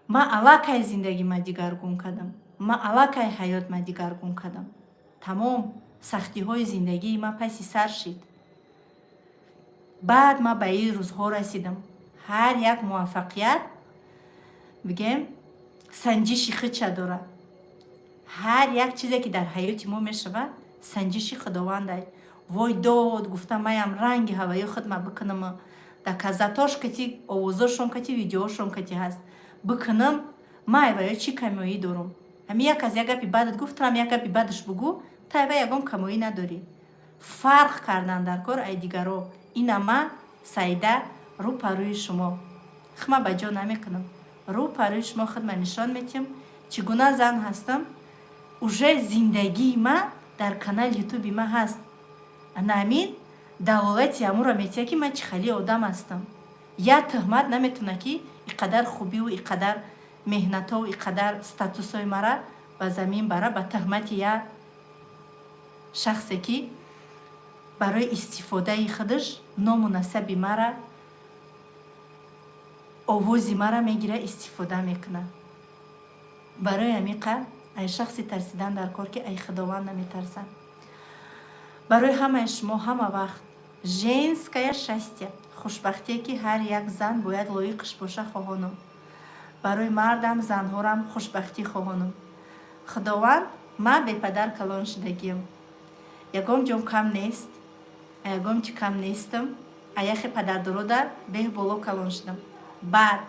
Ман аллакай зиндагима дигаргун кардам, ман аллакай ҳаётма дигаргун кардам. Тамом сахтиҳои зиндагии ман паси сар шид. Баъд ман ба ин рӯзҳо расидам. Ҳар як муваффақият, бигем, санҷиши худша дорад. Ҳар як чизе, ки дар ҳаёти мо мешавад, санҷиши Худовандай. Вой дод гуфта, маям ранги ҳаваё худма бикунам, доказатош кати, овозошон кати, видеошон кати ҳаст, бикунам, ма айваё чӣ камоӣ дорум? Ҳами як аз як гапи бадат гуфт, турам як гапи бадаш бугӯ, ту айва ягон камоӣ надорӣ. Фарқ кардан дар кор ай дигаро. Ина ма, Саида, рӯ па рӯи шумо хма ба ҷо намекунам, рӯ па рӯи шумо худма нишон метиҳам, чӣ гуна зан ҳастам. Уже зиндагии ма дар канали Ютуби ма ҳаст. Ана ҳамин далолати ҳамуро метиҳад, ки ман чӣ хали одам ҳастам. Як тӯҳмат наметавонад, ки ин қадар хубиву ин қадар меҳнатову ин қадар статусҳои мара ба замин бара, ба тӯҳмати як шахсе, ки барои истифодаи худаш ному насаби мара, овози мара мегира, истифода мекунад. Барои ҳамин қа ай шахси тарсидан дар кор, ки ай Худованд наметарсад. Барои ҳамаи шумо ҳама вақт женское счастье, хушбахтие, ки ҳар як зан бояд лоиқаш боша, хоҳонам. Барои мардам, занҳорам хушбахтӣ хоҳонам. Худованд, ман бепадар калон шудагиам, ягон ҷом кам нест, ягон чи кам нестам. Аяхе падардорода беҳ боло калон шудам. Баъд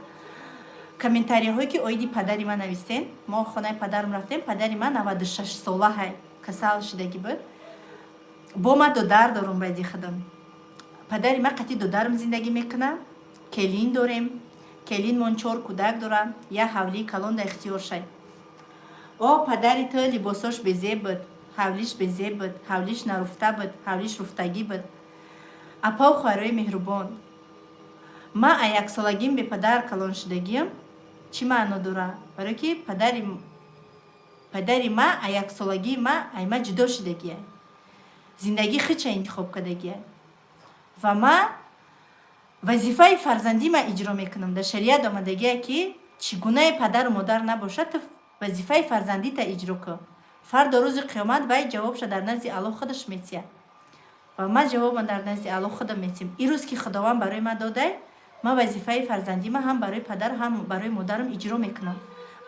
комментарияҳое, ки оиди падари ман навистен, мо хонаи падарам рафтем. Падари ман 96 сола ҳай, касал шудагӣ буд. Бо ма додар дорум баъди худам. Падари ман қати додарам зиндагӣ мекунам, келин дорем, келинмон чор кӯдак дорам, як ҳавлии калон дар ихтиёр шай. О, падари ту либосош безеб буд, ҳавлиш безеб буд, ҳавлиш наруфта буд, ҳавлиш руфтагӣ буд. Апау хоҳарои меҳрубон, ман а яксолагим бепадар калон шудагиам. Чӣ маъно дорад? Барое ки падари ма а яксолагии ма ай ма ҷудо шудагия, зиндагии худша интихоб кардагия. Ва ма вазифаи фарзандима иҷро мекунам. Дар шариат омадагия, ки чӣ гунаи падару модар набошад, ту вазифаи фарзандита иҷро кун. Фардо, рӯзи қиёмат, вай ҷавобша дар назди Аллоҳ худаш метиҳад. Ва ман ҷавобам дар назди Аллоҳ худам метиҳам. Ирӯз ки Худованд барои ман додай, ман вазифаи фарзандима ҳам барои падар, ҳам барои модарам иҷро мекунам.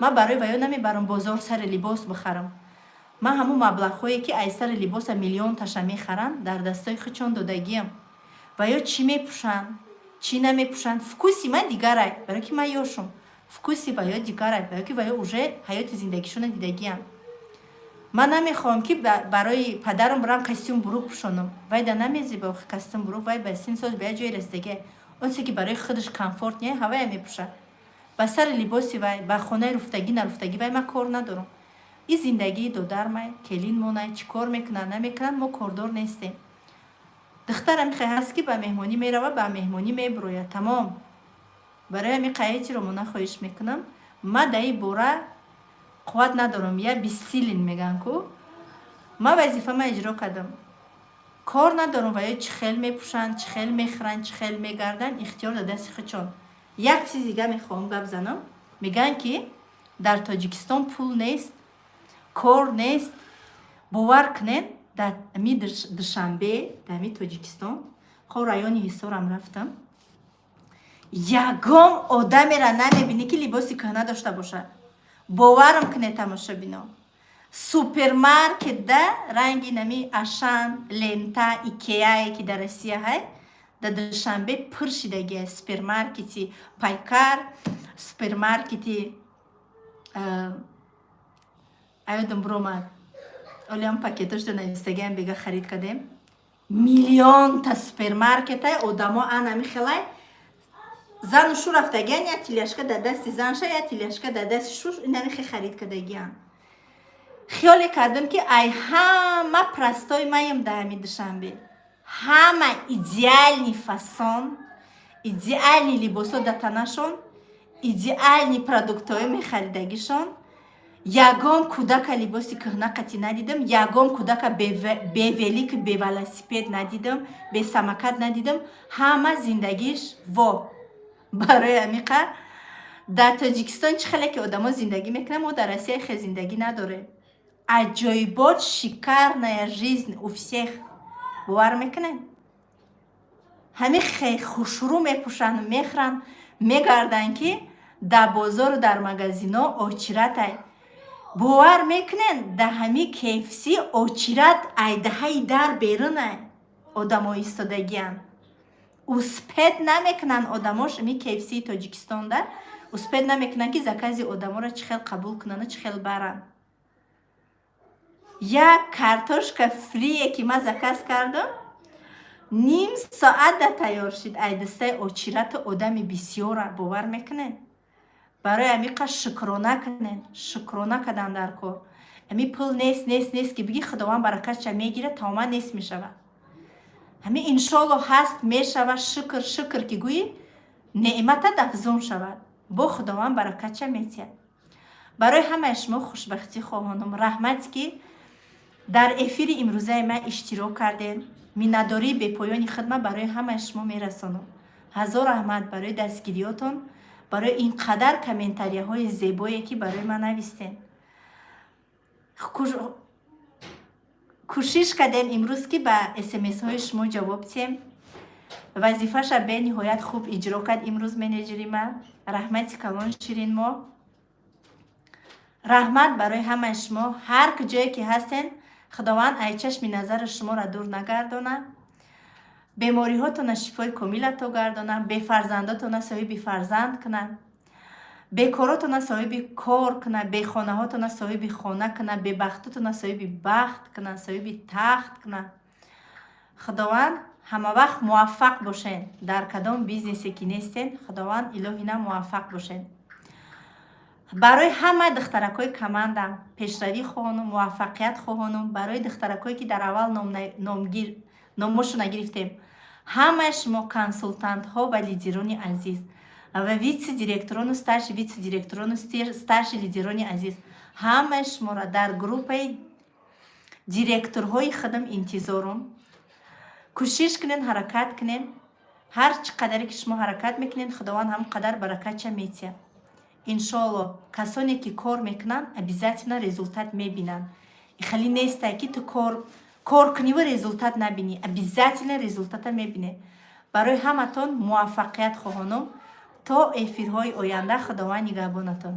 Ман барои ваё намебарам бозор, сари либос бихарам. Ман ҳамун маблағҳое, ки ай сари либоса миллион таша мехаранд, дар дастои худшон додагиам. Ва ё чӣ мепӯшанд, чӣ намепӯшанд, вкуси ман дигарай, барое ки ман ёшум. Вкуси ваё дигарай, барое ки ваё уже ҳаёти зиндагишона дидагиам. Ман намехоҳам, ки барои падарам бурам костюм брюк пӯшонам. Вай да намезиба охи костюм брюк. Вай ба син сол ба як ҷое расидагия. Он чизе, ки барои худаш комфорт не, ҳавая мепӯшад. Ба сари либоси вай, ба хонаи руфтагӣ, наруфтагӣ вай ман кор надорам. Ин зиндагии додармай, келинмонай, чӣ кор мекунанд, намекунанд, мо кордор нестем. Духтарам хе ҳаст, ки ба меҳмонӣ мерава, ба меҳмонӣ мебурояд, тамом. Барои ҳамин қайчиро мона хоҳиш мекунам. Ман дар ин бора қувват надорам, я бессилен мегӯянд ку. Ман вазифама иҷро кардам, кор надорам ва ё чӣ хел мепӯшанд, чӣ хел мехӯранд, чӣ хел мегарданд, ихтиёр дар дасти худшон. Як чиз дига мехоҳам гап занам. Мегӯянд, ки дар Тоҷикистон пул нест, кор нест. Бовар кунед, дар ами Душанбе, дар ами Тоҷикистон, хо райони Ҳисорам рафтам, ягон одамеро намебинӣ, ки либоси кӯҳна дошта бошад. Боварам кунед, тамошобино, супермаркетда ранги нами Ашан, Лента, Икеае, ки дар Россия ҳай, дар Душанбе пур шидагия. Супермаркети Пайкар, супермаркети аёдам биромад, олиам пакетошда навистагиам, бега харид кардем. Миллионта супермаркетай, одамо анами хелай зану шу рафтагиан, як тележка дар дасти занша, як тележка дар дасти шуш, инами хе харид кардагиан. Хиёле кардам, ки ай ҳама простой маем дар ҳами Душанбе. Ҳама идеальный фасон, идеальный либосо дар танашон, идеальный продуктҳои мехаридагишон. Ягон кӯдака либоси кӯҳна қатӣ надидам, ягон кӯдака бе велик, бе велосипед надидам, бе самокат надидам. Ҳама зиндагиш во. Барои ҳамиқа дар Тоҷикистон чӣ хеле ки одамо зиндагӣ мекунанд, мо дар Россия хел зиндагӣ надорем. Аҷоибот, шикарная жизнь у всех. Бовар мекунем? Ҳами хушрӯ мепӯшанд, мехӯранд, мегарданд, ки дар бозору дар магазино очередь ай. Бовар мекунен, да ҳами KFC очередь айдаҳаи дар берунай, одамо истодагиянд, успеть намекунанд одамош. Ами KFC Тоҷикистонда успеть намекунанд, ки закази одаморо чӣ хел қабул кунанду чӣ хел баранд. Як картошка фрие, ки ман заказ кардам, ним соат да тайёр шид, ай дастаи очередь у одами бисёра. Бовар мекунед? Барои амиқа шукрона кунед, шукрона кадан дар кор. Ами пул нест, нест, нест, ки биги, Худованд баракатша мегирад, тамоман нест мешавад. Ҳами иншолло ҳаст, мешава. Шукр, шукр, ки гӯӣ, неъматат афзун шавад, бо Худованд баракатша метиҳад. Барои ҳамаи шумо хушбахтӣ хоҳонам. Раҳмат, ки дар эфири имрӯзаи ман иштирок кардем. Миннатдории бепоёни хидмат барои ҳамаи шумо мерасонам. Ҳазор раҳмат барои дастгириётон, барои ин қадар комментарияҳои зебое, ки барои ман навистем. Кӯшиш кардем имрӯз, ки ба смсҳои шумо ҷавоб диҳем. Вазифаша бениҳоят хуб иҷро кард имрӯз менеҷери ман. Раҳмати калон, Ширинмо. Раҳмат барои ҳамаи шумо. Ҳар куҷое ки ҳастен, Худованд ай чашми назари шуморо дур нагардонад, бемориҳотона шифои комил ато гардонад, бефарзандотона соҳиби фарзанд кунад, бекоротона соҳиби кор кунад, бехонаҳотона соҳиби хона кунад, бебахтотона соҳиби бахт кунад, соҳиби тахт кунад Худованд. Ҳамавақт муваффақ бошен. Дар кадом бизнесе ки нестен, Худованд илоҳина муваффақ бошен. Барои ҳама духтаракҳои командам пешравӣ хоҳонум, муваффақият хоҳонум. Барои духтаракҳое, ки дар аввал номгир номошона гирифтем, ҳамаи шумо, консултантҳо ва лидерони азиз ва вице-директорону старший вице-директорону старший лидерони азиз, ҳамаи шуморо дар группаи директорҳои худам интизорум. Кӯшиш кунен, ҳаракат кунен. Ҳар чӣ қадаре ки шумо ҳаракат мекунед, Худованд ҳам қадар баракатша метиҳад, иншоалло. Касоне ки кор мекунанд, обязательно результат мебинанд. Хеле нестай, ки ту кор куниву результат набинӣ. Обязательно результата мебинӣ. Барои ҳаматон муваффақият хоҳонум. То эфирҳои оянда, Худованд нигаҳбонатон.